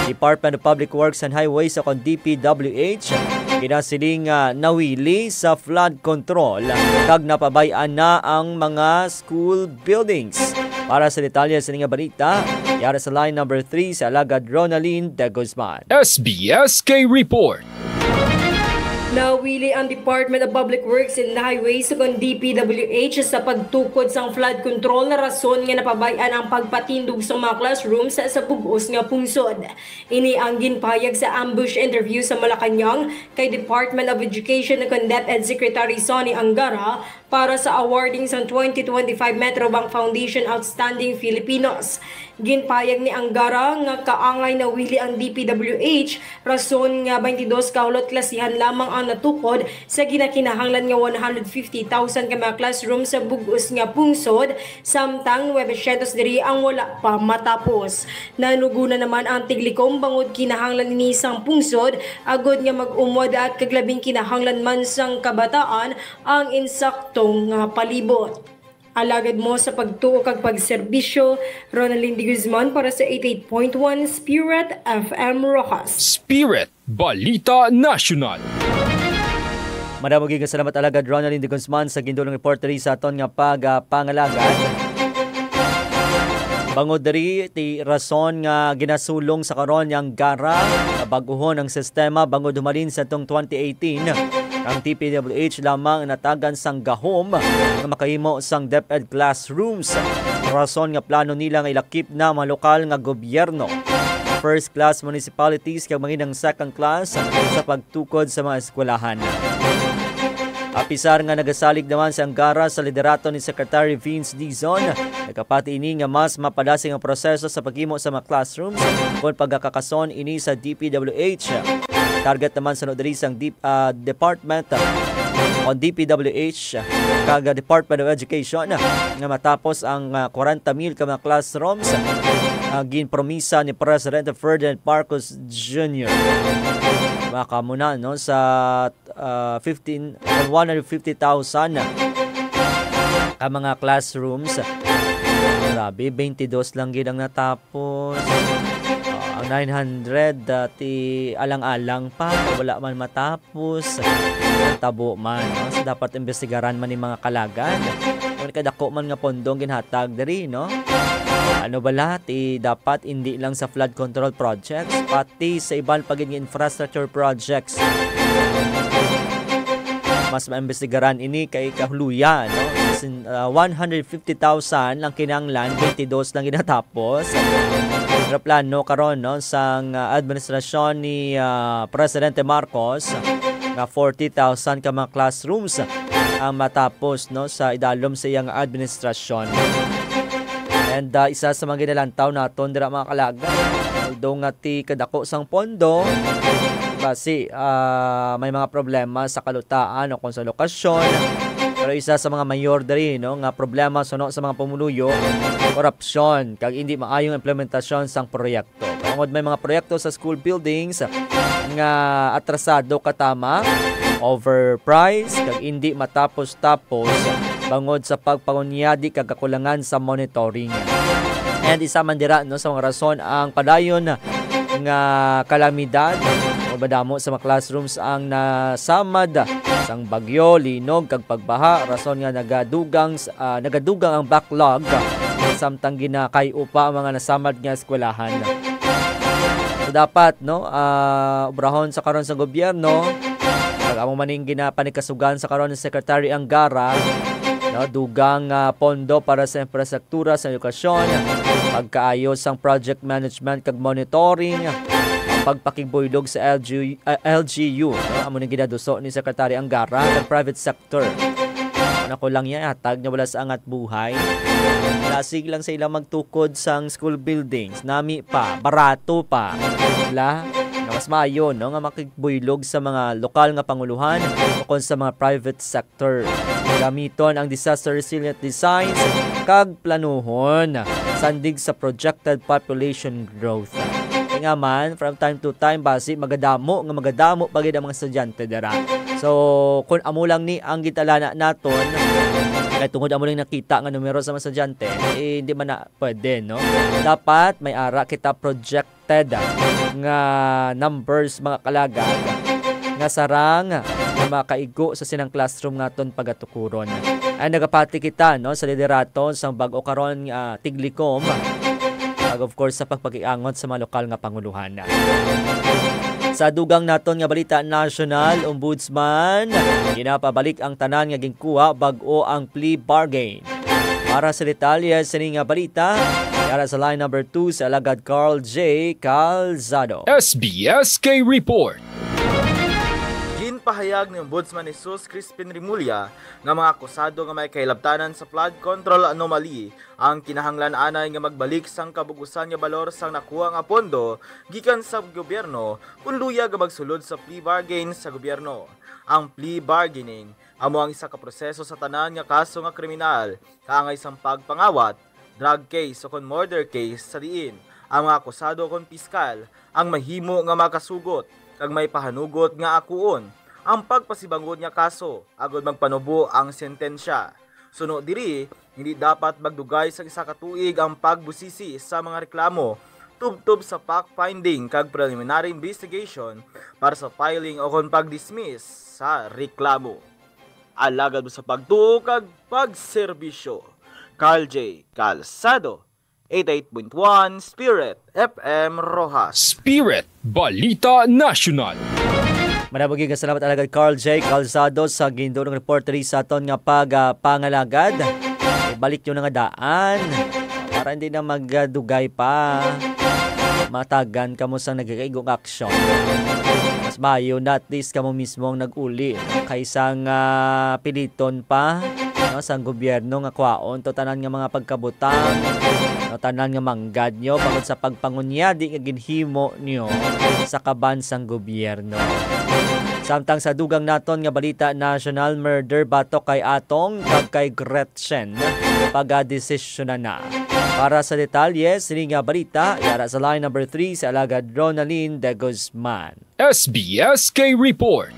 Department of Public Works and Highways o kon D P W H ginasiling nga nawili sa flood control kag napabay-an na ang mga school buildings. Para sa detalye sa ining balita, yara sa line number three sa Alagad Ronaldin de Guzman. S B S K Report. Nawili ang Department of Public Works and Highways o kon D P W H sa pagtukod sang flood control na rason nga napabay-an ang pagpatindog sa mga classrooms sa, sa bug-os nga pungsod. Ini ang ginpahayag sa ambush interview sa Malacañang kay Department of Education o kon DepEd Secretary Sonny Angara para sa awarding sang twenty twenty-five Metrobank Foundation Outstanding Filipinos. Ginpahayag ni Angara nga kaangay nawili ang D P W H, rason nga twenty-dos ka hulot klasihan lamang ang natukod sa ginakinahanglan nga one hundred fifty thousand ka mga classroom sa bug-os nga pungsod, samtang nuebe syentos diri ang wala pa matapos. Nanugo na naman ang Tiglikom bangod kinahanglan ini sang pungsod agod nga mag-umwadaat kag labing kinahanglan man sang kabataan ang insaktong nga palibot. Alagad mo sa pagtuo kag pagserbisyo, Ronaldin de Guzman para sa eighty-eight point one Spirit F M Roxas. Spirit Balita National. Madamo gyud nga salamat, Alagad Ronaldin de Guzman, sa gindulong report diri sa aton nga pag, ah, pangalagad. Bangod diri, ti rason nga ginasulong sa karon ni Angara nga bag-uhon ang sistema bangod humalin sa tong twenty eighteen, ang D P W H lamang natagan sang gahom nga makahimo sang DepEd classrooms. Rason nga plano nila nga ilakip na mga lokal nga gobyerno, first class municipalities, kag manginang second class sa pagtukod sa mga eskwelahan. Apisar nga nagasalig naman si Angara sa liderato ni Secretary Vince Dizon, nagapati ini nga mas mapadasig ang proseso sa paghimo sa mga classrooms kon pagakakason ini sa D P W H. Target naman suno diri sang D-, ah, department, ah, on D P W H kag, ah, Department of Education, ah, nga matapos ang, ah, kwarenta mil ka mga classrooms, ah, ginpromisa ni President Ferdinand Marcos Junior. Baka mo na, no, sa, ah, fifteen, one hundred fifty thousand ka mga classrooms. Grabe, twenty-dos lang gid ang natapos. Ah, ang nine hundred, dati alang-alang pa, wala man matapos. Tabo man, no? So, dapat imbestigaran man ni mga kalagan. Kung kadako man nga pondo ang ginhatag diri, no? Ano bala, ti dapat indi lang sa flood control projects, pati sa iban pa gid nga infrastructure projects. Mas maimbestigaran ini kay kahuluya, no? Sin-, ah, one hundred fifty thousand ang kinahanglan, twenty-dos lang ginatapos. Pero plano karon, no, sang, ah, administrasyon ni, ah, Presidente Marcos nga forty thousand ka mga classrooms ang matapos, no, sa idalom sa iyang administrasyon. And, ah, isa sa mga ginalantaw naton dira, mga kalagan, although nga ti kadako sang pondo, basi, ah, may mga problema sa kalutaan o kung sa lokasyon. Pero isa sa mga mayor diri, no, nga problema suno sa mga pumuluyo, korupsyon, kag indi maayong implementasyon sang proyekto. Tungod may mga proyekto sa school buildings nga atrasado katama, overpriced, kag indi matapos-tapos bangod sa pagpangunyadi kag kakulangan sa monitoring. And isa man dira, no, sa mga rason ang padayon nga kalamidad o Madamo sa mga classrooms ang nasamad sang bagyo, linog, kag pagbaha, rason nga nagadugang s-, ah, nagadugang ang backlog, samtang ginakay-o pa ang mga nasamad nga eskwelahan. So, dapat, no, ah, obrahon sa karon sa gobyerno, kag amo man ning ginapanikasugan sa karon ni Secretary Angara, no, dugang, ah, pondo para sa infrastruktura sa edukasyon, pagkaayo sang project management kag monitoring, pagpakigbuyog sa L G, ah, L G U, no? Amo ning ginaduso ni Secretary Angara kag private sector. Ano ko lang yan, hatag niya wala sa angat buhay. Lasig lang sa ilang magtukod sang school buildings. Nami pa, barato pa. Wala? Nga mas maayo, no, nga makigbuyog sa mga lokal nga panguluhan o kon sa mga private sector. Gamiton ang disaster resilient designs kag planuhon sandig sa projected population growth. Kaya nga man, from time to time, basi magadamo nga magadamo pa gid ang mga estudyante dira. So, kung amo lang ni ang gintalana naton, kay tungod amo lang nakita nga numero sa mga estudyante, eh, hindi man na pwede, no? Dapat may ara kita projected nga numbers, mga kalagad, nga sarang nga makaigo sa sinang classroom nga aton pagatukuron. Ay nagapati kita, no, sa liderato sang bag-o karon nga tiglikom, kag of course sa pagpakiangot sa mga lokal nga panguluhan. Sa dugang naton nga balita nasyonal, Ombudsman, ginapabalik ang tanan nga ginkuha bag-o ang plea bargain. Para sa detalye sini nga balita, yara sa line number two sa Alagad Carl J Calzado. S B S K Report. Ginpahayag ni Ombudsman Jesus Crispin Remulla nga mga akusado nga may kahilabtanan sa flood control anomaly ang kinahanglan anay nga magbalik sang kabug-usan nga balor sang nakuha nga pondo gikan sa gobyerno, kun luyag nga magsulod sa plea bargain sa gobyerno. Ang plea bargaining amo ang isa ka proseso sa tanan nga kaso nga kriminal, kaangay sang pagpangawat, drug case, o kon murder case, sa diin ang mga akusado o kon piskal ang mahimo nga makasugot kag may pahanugot nga akuon ang pagpasibangod nga kaso agod magpanubo ang sentensya. Suno diri, hindi dapat magdugay sa isa ka tuig ang pagbusisi sa mga reklamo tubtob sa fact-finding kag preliminary investigation para sa filing o kon pag-dismiss sa reklamo. Alagad mo sa pagtuo kag pagserbisyo. Carl J Calzado, eighty-eight point one Spirit F M Roxas. Spirit Balita National. Madamo gyud nga salamat, Alagad Carl J Calzado, sa gindulong report diri sa aton nga pag, ah, pangalagad. Ibalik yung nga daan para hindi na magdugay pa. Matagan kamo sa nagkakaigong aksyon. Mas maayo na at least kamo mismo ang nag-uli kaysa nga piliton pa, no, sang gobyerno nga kwaon to tanan nga mga pagkabutang, no, tanan nga manggad nyo bangod sa pagpangunyadi nga ginhimo nyo sa kaban sang gobyerno. Samtang sa dugang naton nga balita, national murder batok kay Atong kag kay Gretchen pagadesisyonan na. Para sa detalye sini nga balita, yara sa line number three sa Alagad Ronaldin de Guzman. S B S K Report.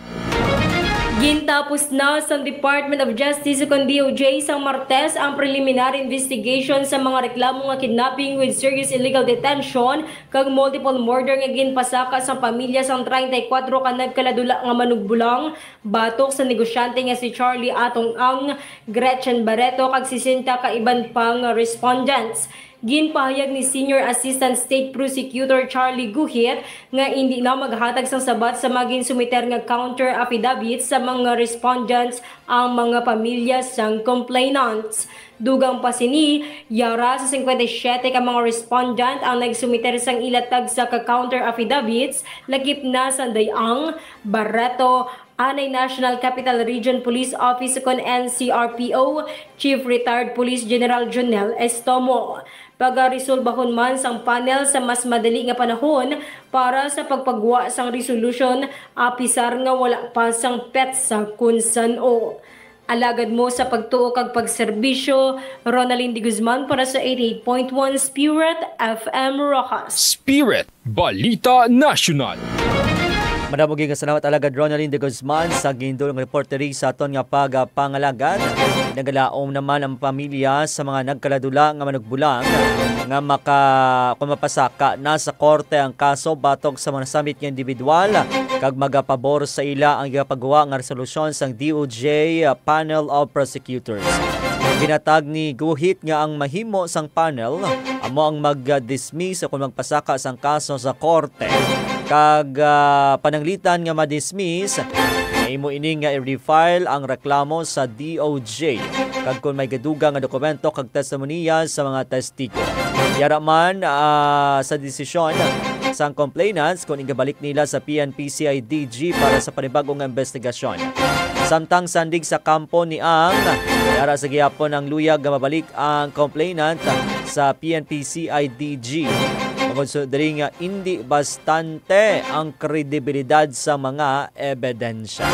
Gintapos na sa Department of Justice o kon D O J sang Martes ang preliminary investigation sa mga reklamo nga kidnapping with serious illegal detention kag multiple murder nga ginpasaka sang pamilya sang treinta y cuatro ka nagkaladula nga manugbulang batok sa negosyante nga si Charlie Atong Ang, Gretchen Barreto kag sesenta ka iban pa nga respondents. Ginpahayag ni Senior Assistant State Prosecutor Charlie Guhit nga indi na maghatag sang sabat sa mga ginsumiter nga counter affidavits sa mga respondents ang mga pamilya sang complainants. Dugang pa sini, yara sa cincuenta y siete ka mga respondent ang nagsumiter sang ila tagsa ka counter affidavits, lakip na sang Dayang, Barreto, Anay National Capital Region Police Office kon N C R P O Chief Retired Police General Jonel Estomo. Pagaresolbahon man sang panel sa mas madali nga panahon para sa pagpagwa sang resolution, apisar nga wala pa sang petsa kon san-o. Alagad mo sa pagtuo kag pagserbisyo, Ronaldin de Guzman para sa eighty-eight point one Spirit F M Roxas. Spirit Balita National. Madamo gyud nga salamat, Alagad Ronaldin de Guzman, sa gindulong report diri sa aton nga pagapangalagad. Nagalaom naman ang pamilya sa mga nagkaladula nga manugbulang nga maka-, kung mapasaka na sa korte ang kaso batok sa mga nasambit nga individual kag magapabor sa ila ang igapagawa nga resolusyon sang D O J Panel of Prosecutors. Ginatag ni Guhit nga ang mahimo sang panel amo ang mag-dismiss o kung magpasaka sang kaso sa korte kag, ah, pananglitan nga ma-dismiss, mahimo ini nga i-refile ang reklamo sa D O J kag kon may gadugang nga dokumento kag testimonya sa mga testigo. Yara man, ah, sa desisyon sang complainants kon igabalik nila sa P N P C I D G para sa panibag-o nga investigasyon. Samtang sandig sa kampo ni Ang, yara sa gihapon ang luyag nga mabalik ang complainant sa P N P C I D G. Bangod sa diri nga indi bastante ang kredibilidad sa mga ebidensya.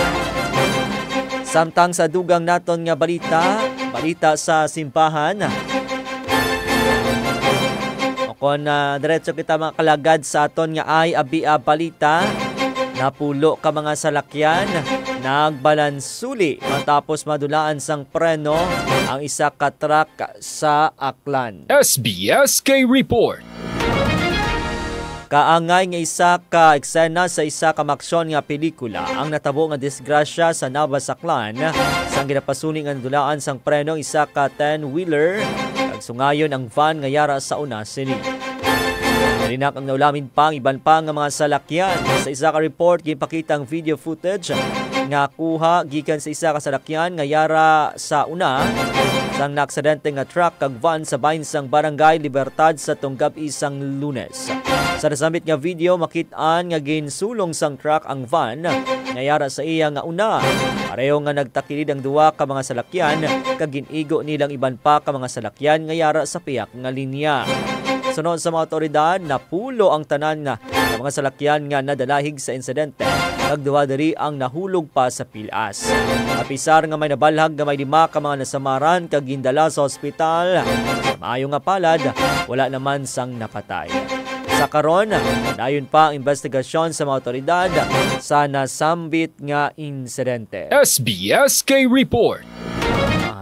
Samtang sa dugang naton nga balita, balita sa simbahan. O kon, ah, diretso kita, mga kalagad, sa aton nga ay abia balita, napulo ka mga salakyan nagbalansuli matapos madulaan sang preno ang isa ka truck sa Aklan. S B S K Report. Kaangay nga isa ka eksena sa isa ka maaksyon nga pelikula ang natabo nga disgrasya sa Navas, Aklan, sang ginapasuli nga nadulaan sang preno ang isa ka ten-wheeler, kag sungayon ang van nga yara sa una sini. Nalinak ang naulamin pa ang iban pa nga mga salakyan. Sa isa ka report, ginpakita ang video footage nga kuha gikan sa isa ka salakyan nga yara sa una sang naaksidente nga truck kag van sa bahin sang Barangay Libertad sa tunggab-i sang Lunes. Sa nasambit nga video, makit-an nga ginsulong sang truck ang van nga yara sa iya nga una. Pareho nga nagtakilid ang duha ka mga salakyan kag gin-igo nilang iban pa ka mga salakyan nga yara sa pihak nga linya. Sunod sa mga awtoridad, napulo ang tanan nga mga salakyan nga nadalahig sa insidente kag duha diri ang nahulog pa sa pilas. Apisar nga may nabalhag nga may lima ka mga nasamaran kag gindala sa ospital, sa maayo nga palad, wala naman sang napatay. Sa karon, dayon pa ang investigasyon sa mga awtoridad sa nasambit nga insidente. S B S K Report.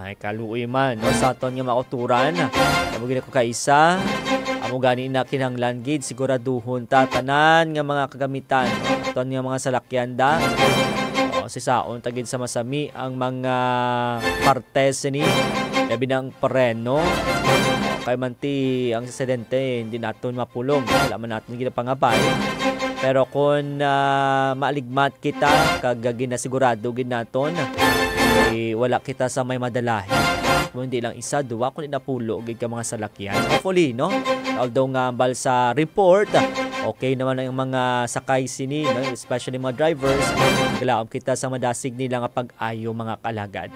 Ay, kaluoy man, no, sa aton nga mga kautoran. Amo gid ako kaisa. Amo gani na kinahanglan gid siguraduhon ta tanan nga mga kagamitan, no? Aton nga mga salakyan da. O, sisaon ta gid sa masami ang mga parte sini. Labi na ang preno. Kay manti ang aksidente, hindi naton mapulong. Wala man naton ginapangabay. Pero kung, ah, maaligmat kita, kag ginasigurado gid naton, eh, wala kita sa may madalahi. Kung hindi lang isa, duwa, kundi napulo gid ka mga salakyan. Hopefully, no? Although nga, bal sa report, okay naman ang mga sakay sini, no? Especially mga drivers. Naglaom kita sa madasig nila nga pag-ayo, mga kalagad.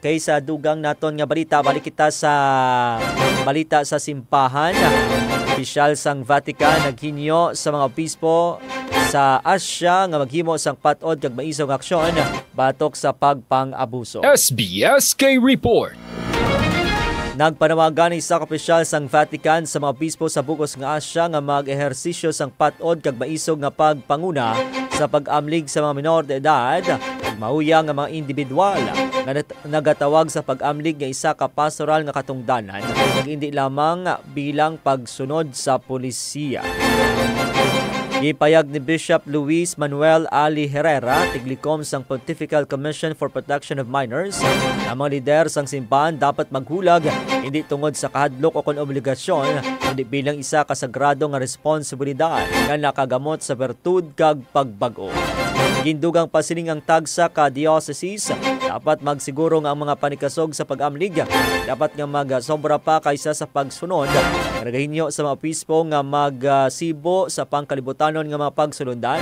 Okay, sa dugang naton nga balita, balik kita sa balita sa simbahan. Opisyal sang Vatican naghinyo sa mga obispo sa Asia nga maghimo sang pat-od kag maisog nga aksyon batok sa pagpang-abuso. S B S K Report. Nagpanawagan ang isa ka opisyal sang Vatican sa mga obispo sa bug-os nga Asia nga mag-ehersisyo sang pat-od kag maisog nga pagpanguna sa pag-amlig sa mga minor de edad kag mauyang nga mga individual nga nat-, nagatawag sa pag-amlig nga isa ka pastoral nga katungdanan, kag indi lamang bilang pagsunod sa polisiya. Gipayag ni Bishop Luis Manuel Ali Herrera, tiglikom sang Pontifical Commission for Protection of Minors, nga mga lider sang simbahan dapat maghulag, hindi tungod sa kahadlok o kon obligasyon, kundi bilang isa ka sagrado nga responsibilidad nga nakagamot sa bertud kag pagbag-o. Gindugang pa sining ang tagsa ka dioceses dapat magsiguro nga ang mga panikasog sa pag-amlig dapat nga magasobra pa kaysa sa pagsunod nga nagahinyo sa mga obispo nga magsibo sa pangkalibutanon nga mga pagsulundan,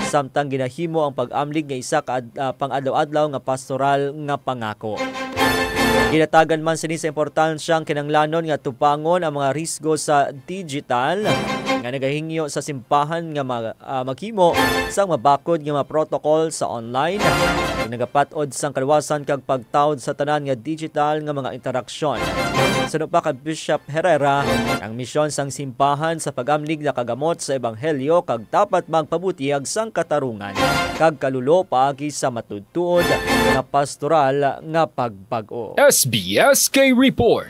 samtang ginahimo ang pag-amlig nga isa ka ad-, ah, pang-adlaw-adlaw nga pastoral nga pangako. Ginatagan man sini sa importansya ang kinahanglanon nga tubangon ang mga risgo sa digital nga nagahingyo sa simbahan nga ma-, ah, maghimo sang mabakod nga mga protocol sa online, ug nagapat-od sang kaluwasan kag pagtaod sa tanan nga digital nga mga interaksyon. Suno pa kay Bishop Herrera, ang misyon sang simbahan sa pag-amlig nakagamot sa ebanghelyo kag dapat magpabutyag sang katarungan kag kalulo paagi sa matuod-tuod nga pastoral nga pagbag-o. S B S K Report.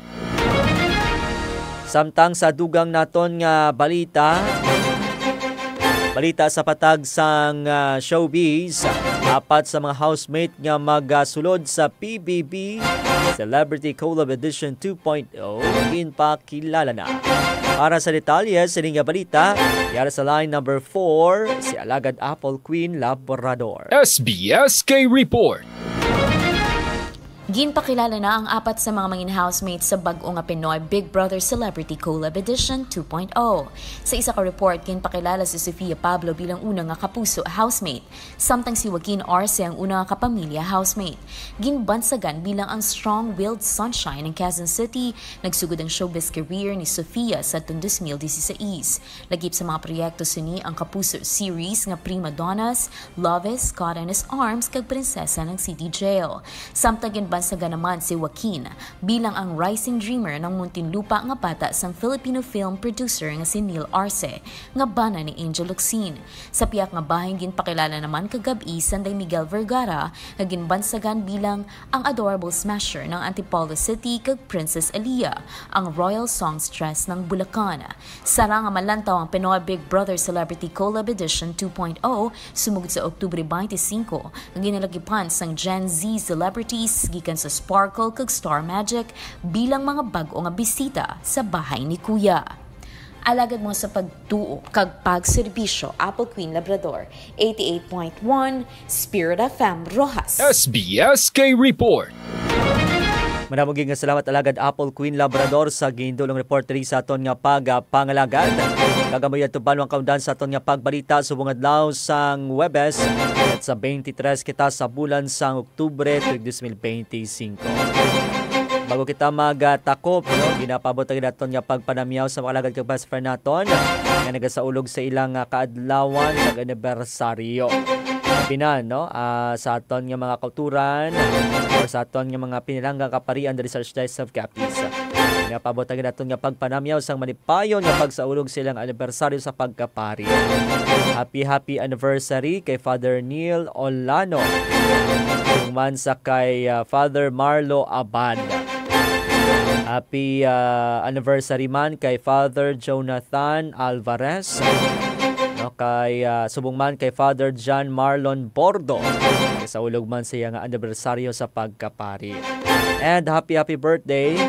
Samtang sa dugang naton nga balita, balita sa patag sang, ah, showbiz, apat sa mga housemate nga magasulod sa P B B Celebrity Collab Edition two point oh ginpakilala na. Para sa detalye sini nga balita, yara sa line number four, si Alagad Apple Queen Labrador. S B S K Report. Ginpakilala na ang apat sa mga mangin housemates sa bag-o nga Pinoy Big Brother Celebrity Collab Edition two point oh. Sa isa ka report, ginpakilala si Sofia Pablo bilang una nga kapuso housemate, samtang si Joaquin Arce ang una nga kapamilya housemate. Ginbansagan bilang ang strong-willed sunshine ng Quezon City, nagsugod ang showbiz career ni Sofia sa atong dos mil dieciséis. Lakip sa mga proyekto sini ang kapuso series nga Prima Donnas, Love Is, Caught in His Arms, kag Prinsesa ng City Jail. Samtang ginbansagan naman si Joaquin bilang ang rising dreamer ng Muntinlupa nga bata sang Filipino film producer nga si Neil Arce, nga bana ni Angel Locsin. Sa pihak nga bahin, ginpakilala naman kagab-i si Sanday Miguel Vergara, nga ginbansagan bilang ang adorable smasher ng Antipolo City, kag Princess Elia, ang royal songstress ng Bulacan. Sara nga malantaw ang Pinoy Big Brother Celebrity Collab Edition two point oh, sumugod sa Oktubre twenty-five, nga ginalagipan sang Gen Z celebrities gikan sa Sparkle kag Star Magic bilang mga bag-o nga bisita sa bahay ni Kuya. Alagad mo sa pagtuo kag pagserbisyo, Apple Queen Labrador, eighty-eight point one, Spirit F M Roxas. S B S K Report. Madamo gid nga salamat, Alagad Apple Queen Labrador, sa gindulong report diri sa aton nga pagpangalagad. Kag amo yadto pa ang kaundan sa aton nga pagbalita subong adlaw sang Huwebes, at sa twenty-three kita sa bulan sang Oktubre, tuig dos mil benti singko. Bago kita magtakop, no, ginapaabot ang aton nga pagpanamyaw sa mga alagad kag best friend naton nga nagasaulog sa ilang, ah, kaadlawan kag anibersaryo. Labi na, no, ah, sa aton nga mga kauturan or sa aton nga mga pinalangga kaparian diri sa Archdiocese of Capiz. Ginapaabot ang aton nga pagpanamyaw sang malipayon nga pagsaulog sa ilang anibersaryo sa pagkapari. Happy, happy anniversary kay Father Neil Olano. Human sa kay, ah, Father Marlo Abad. Happy, ah, anniversary man kay Father Jonathan Alvarez. No, kay, ah, subong man kay Father John Marlon Bordo. Sa ulog man siya nga anibersaryo sa pagkapari. And happy, happy birthday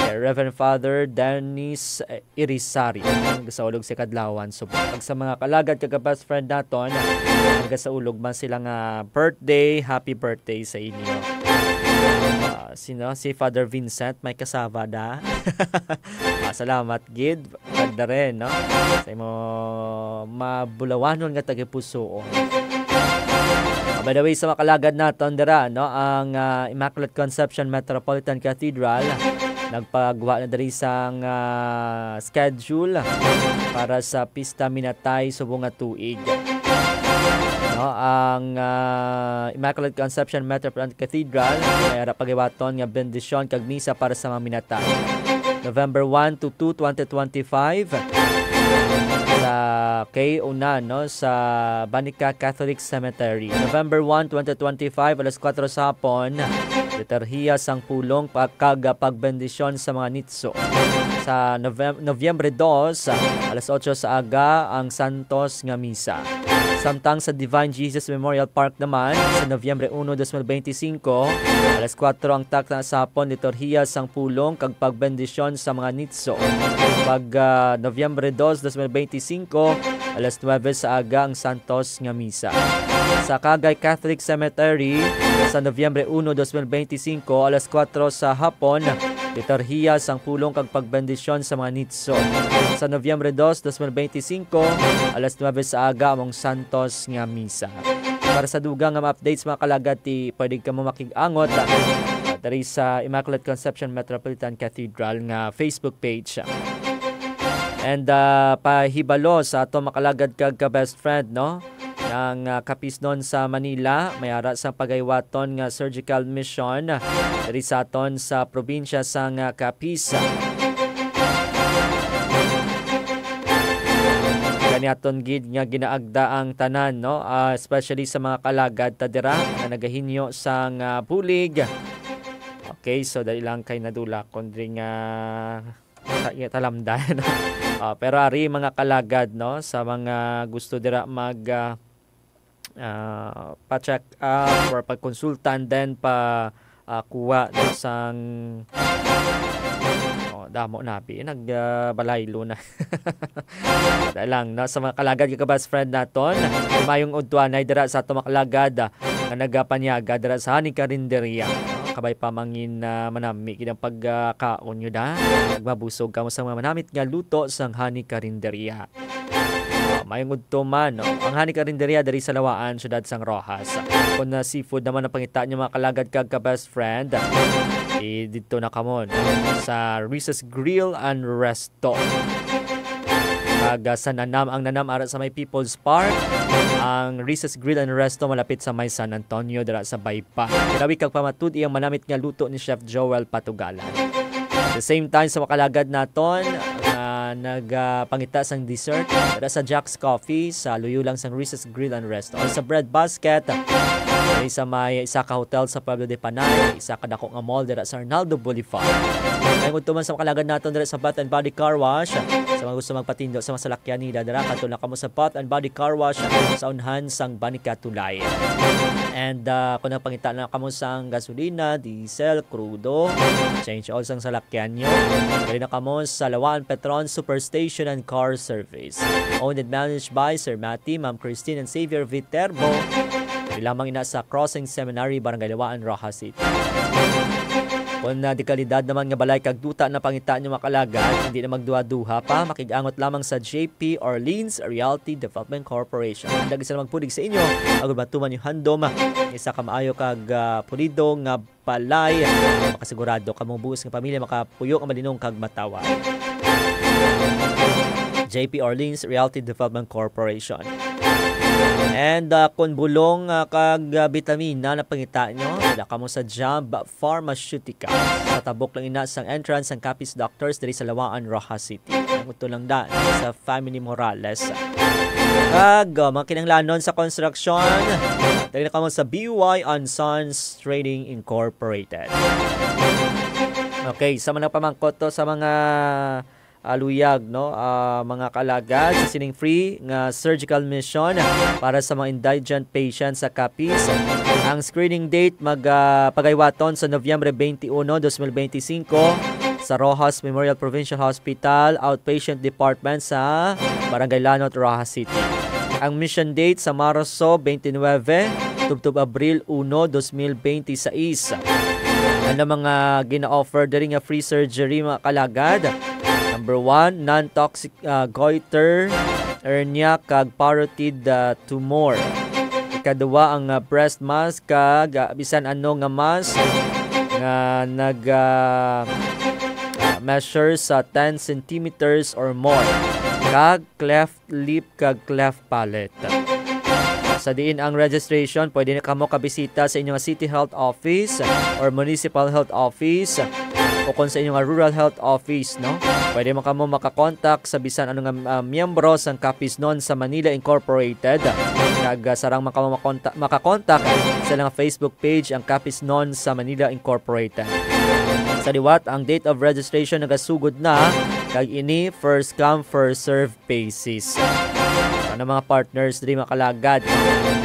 kay Reverend Father Dennis, eh, Irisari. Ang gasaulog sa kadlawan subong. Kag sa mga kalagad kag best friend naton, ang gasaulog man sila nga birthday, happy birthday sa inyo. Ah, sino? Si Father Vincent, may kasaba da. Ah, salamat gid, Padre, no? Sa imo mabulawanon nga tagipusoon. Ah, by the way, sa mga kalagad naton dira, no, ang, ah, Immaculate Conception Metropolitan Cathedral nagpagawa na diri sang, ah, schedule para sa Pista Minatay subong nga tuig. No, ang, ah, Immaculate Conception Metropolitan Cathedral may ara pagiwaton nga bendisyon kag misa para sa mga minatay. November one to two, twenty twenty-five, sa K unan, no, sa Banica Catholic Cemetery. November one, twenty twenty-five, alas kuwatro sa hapon, liturhiya sang pulong pa-, kag pagbendisyon sa mga nitso. Sa Novem-, Nobyembre dos, alas otso sa aga, ang Santos nga Misa. Samtang sa Divine Jesus Memorial Park naman, sa Nobyembre uno, dos mil benti singko, alas kuwatro ang takna sa hapon, liturhiya sang pulong kag pagbendisyon sa mga nitso. Pag, ah, Nobyembre dos, dos mil benti singko, alas nuwebe sa aga ang Santos nga Misa. Sa Cagay Catholic Cemetery, sa Nobyembre uno, dos mil benti singko, alas kuwatro sa hapon, liturhiya sang pulong kag pagbendisyon sa mga nitso. Sa Nobyembre dos, dos mil benti singko, alas nuwebe sa aga, among Santos nga Misa. Para sa dugang nga mga updates, mga kalagad, ti pwede kamo makig-angot, ah, diri sa Immaculate Conception Metropolitan Cathedral nga Facebook page. And, ah, pahibalo sa ato mga kalagad kag ka-best friend, no? Ang, ah, Capiz non sa Manila, may ara sa pagaywaton nga surgical mission diri sa aton sa probinsya sang, ah, Capiz. Kani aton gid nga ginaagda ang tanan, no? Ah, especially sa mga kalagad ta dira nga nagahinyo sang, ah, bulig. Okay, so dali lang kay nadula kon diri nga ta-, talamdan. Ah, pero ari mga kalagad, no, sa mga gusto dira mag, ah, ah, pa-check up or pagkonsulta and then pa, ah, kuha, no, sang, oh, damo na bi, nag, ah, balaylo na. Dali lang, no, sa mga kalagad kag best friend naton, mayong udtuanay dira sa ato mga kalagad, ah, nga nagapanyaga dira sa Honey Karinderya. Kabay pa mangin, ah, manami gid ang pagkaon nyo da. Nagmabusog kamo sa mga manamit nga luto sang Honey Karinderya. Ah, mayong udto man, no? Ang Honey Karinderya diri sa Lawaan, siyudad sang Roxas. Kung na seafood naman ang pangita nyo, mga kalagad kag ka-best friend, eh, dito na kamo, no? Sa Risa's Grill and Resto. Kag, ah, sa Nanam, ang Nanam ara sa may People's Park, ang Risa's Grill and Resto malapit sa may San Antonio, dira sa Baypa. Kinawi kag pamatud-i ang manamit nga luto ni Chef Joel Patugalan. At the same time, sa makalagad naton nga nagapangita sang dessert, dira sa Jack's Coffee, sa luyo lang sang Risa's Grill and Resto. Sa Bread Basket, diri sa may isa ka hotel sa Pueblo de Panay, isa ka dako nga mall dira sa Arnaldo Boulevard. May udto man sa makalagad naton dira sa Bath and Body Car Wash. Sa mga gusto magpatindo sa mga salakyan nila, dira kadto lang kamo sa Bath and Body Car Wash sa unhan sang Banikatulay. And, ah, kung nagpangita na kamo sang gasolina, diesel, crudo, change oil sang salakyan nyo, diri na kamo sa Lawaan Petron Superstation and Car Service. Owned and managed by Sir Matty, Ma'am Christine, and Xavier Viterbo. Diri lamang ina sa Crossing Seminary, Barangay Lawaan, Roxas City. Kung na dekalidad naman nga balay kag duta na pangita nyo, mga kalagad, hindi na magduha-duha pa, makig-angot lamang sa J P Orleans Realty Development Corporation. Handa gid sila magbulig sa inyo, agud matuman yung handom, isa ka maayo kag, ah, pulido nga balay. Makasigurado kamo buos nga pamilya makapuyo nga malinong kag mataway. J P Orleans Realty Development Corporation. And, ah, kung bulong, ah, kag, ah, bitamina na pangita nyo, wala kamo sa Jam Pharmaceuticals. Sa tabok lang ina sang entrance sang Capiz Doctors diri sa Lawaan, Roxas City. Ang uto lang da sa Family Morales. Kag, ah, mga kinahanglanon sa construction, dali na kamo sa B Y and Sons Trading Incorporated. Okay, sa mga pamangkot to sa mga, ah, luyag, no? Ah, mga kalagad, sa sining free nga surgical mission para sa mga indigent patients sa Capiz. Ang screening date mag, ah, pagaywaton sa Nobyembre twenty-one, twenty twenty-five sa Roxas Memorial Provincial Hospital Outpatient Department sa Barangay Lanot, Roxas City. Ang mission date sa Marso twenty-nine, tubtob Abril uno, dos mil benti sais. Ano mga gina-offer diri nga free surgery, mga kalagad? Number one, non-toxic, ah, goiter, hernia, kag parotid, ah, tumor. Ikaduha, ang, ah, breast mask kag, ah, bisan ano nga mask nga nag, ah, ah, measure sa ten centimeters or more. Kag cleft lip kag cleft palate. Sa diin ang registration, pwede na kamo kabisita sa inyong city health office or municipal health office o kung sa inyong rural health office, no? Pwede mo kamo makakontak sa bisan ano nga, ah, miyembro sang Capiz non sa Manila Incorporated. Kag, ah, sarang man kamo makonta-, makakontak sa ilang Facebook page, ang Capiz non sa Manila Incorporated. Sa liwat, ang date of registration nagasugod na, kag ini first come, first serve basis. Ano mga partners diri, mga kalagad?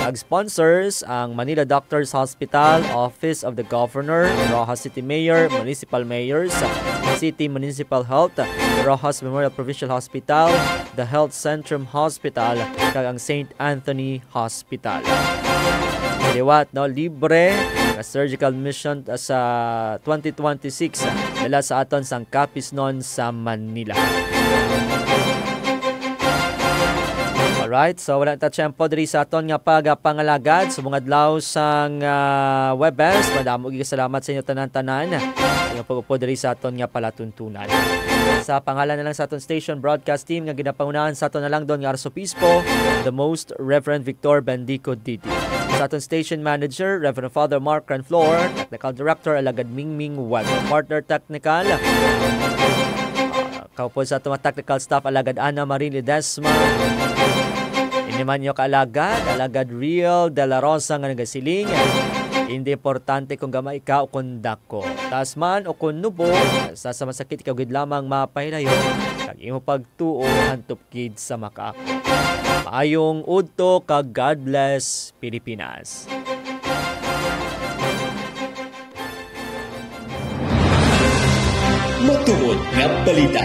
Ang sponsors, ang Manila Doctors Hospital, Office of the Governor, Roxas City Mayor, Municipal Mayors, City Municipal Health, Roxas Memorial Provincial Hospital, the Health Centrum Hospital, kag ang Saint Anthony Hospital. Sa liwat, no, libre nga surgical mission sa twenty twenty-six, dala sa aton sang Capiz non sa Manila. Right, so wala ta tiyempo diri sa aton nga pagapangalagad sa mga adlaw sang, ah, Webes. Madamo gyud salamat sa inyo tanan-tanan sa inyong pag-upod diri sa aton nga palatuntunan. Sa pangalan na lang sa aton station broadcast team nga ginapangunahan sa aton nalangdon nga Arsobispo, the Most Reverend Victor Bendico D D. Sa aton station manager, Reverend Father Mark Ranflor, technical director, Alagad Mingming Wag, partner technical, ah, kaupod sa aton mga technical staff, Alagad Ana Marie Ledesma. Ini man inyo kaalagad, Alagad Real de la Rosa nga nagasiling, hindi importante kung gamay ka o kung dako, taas man o kung nubo, sa, sa masakit ikaw gid lamang mapahilayo, kag imo pagtuo hantop gid sa makaako. Maayong udto kag God bless Pilipinas. Matuod nga balita.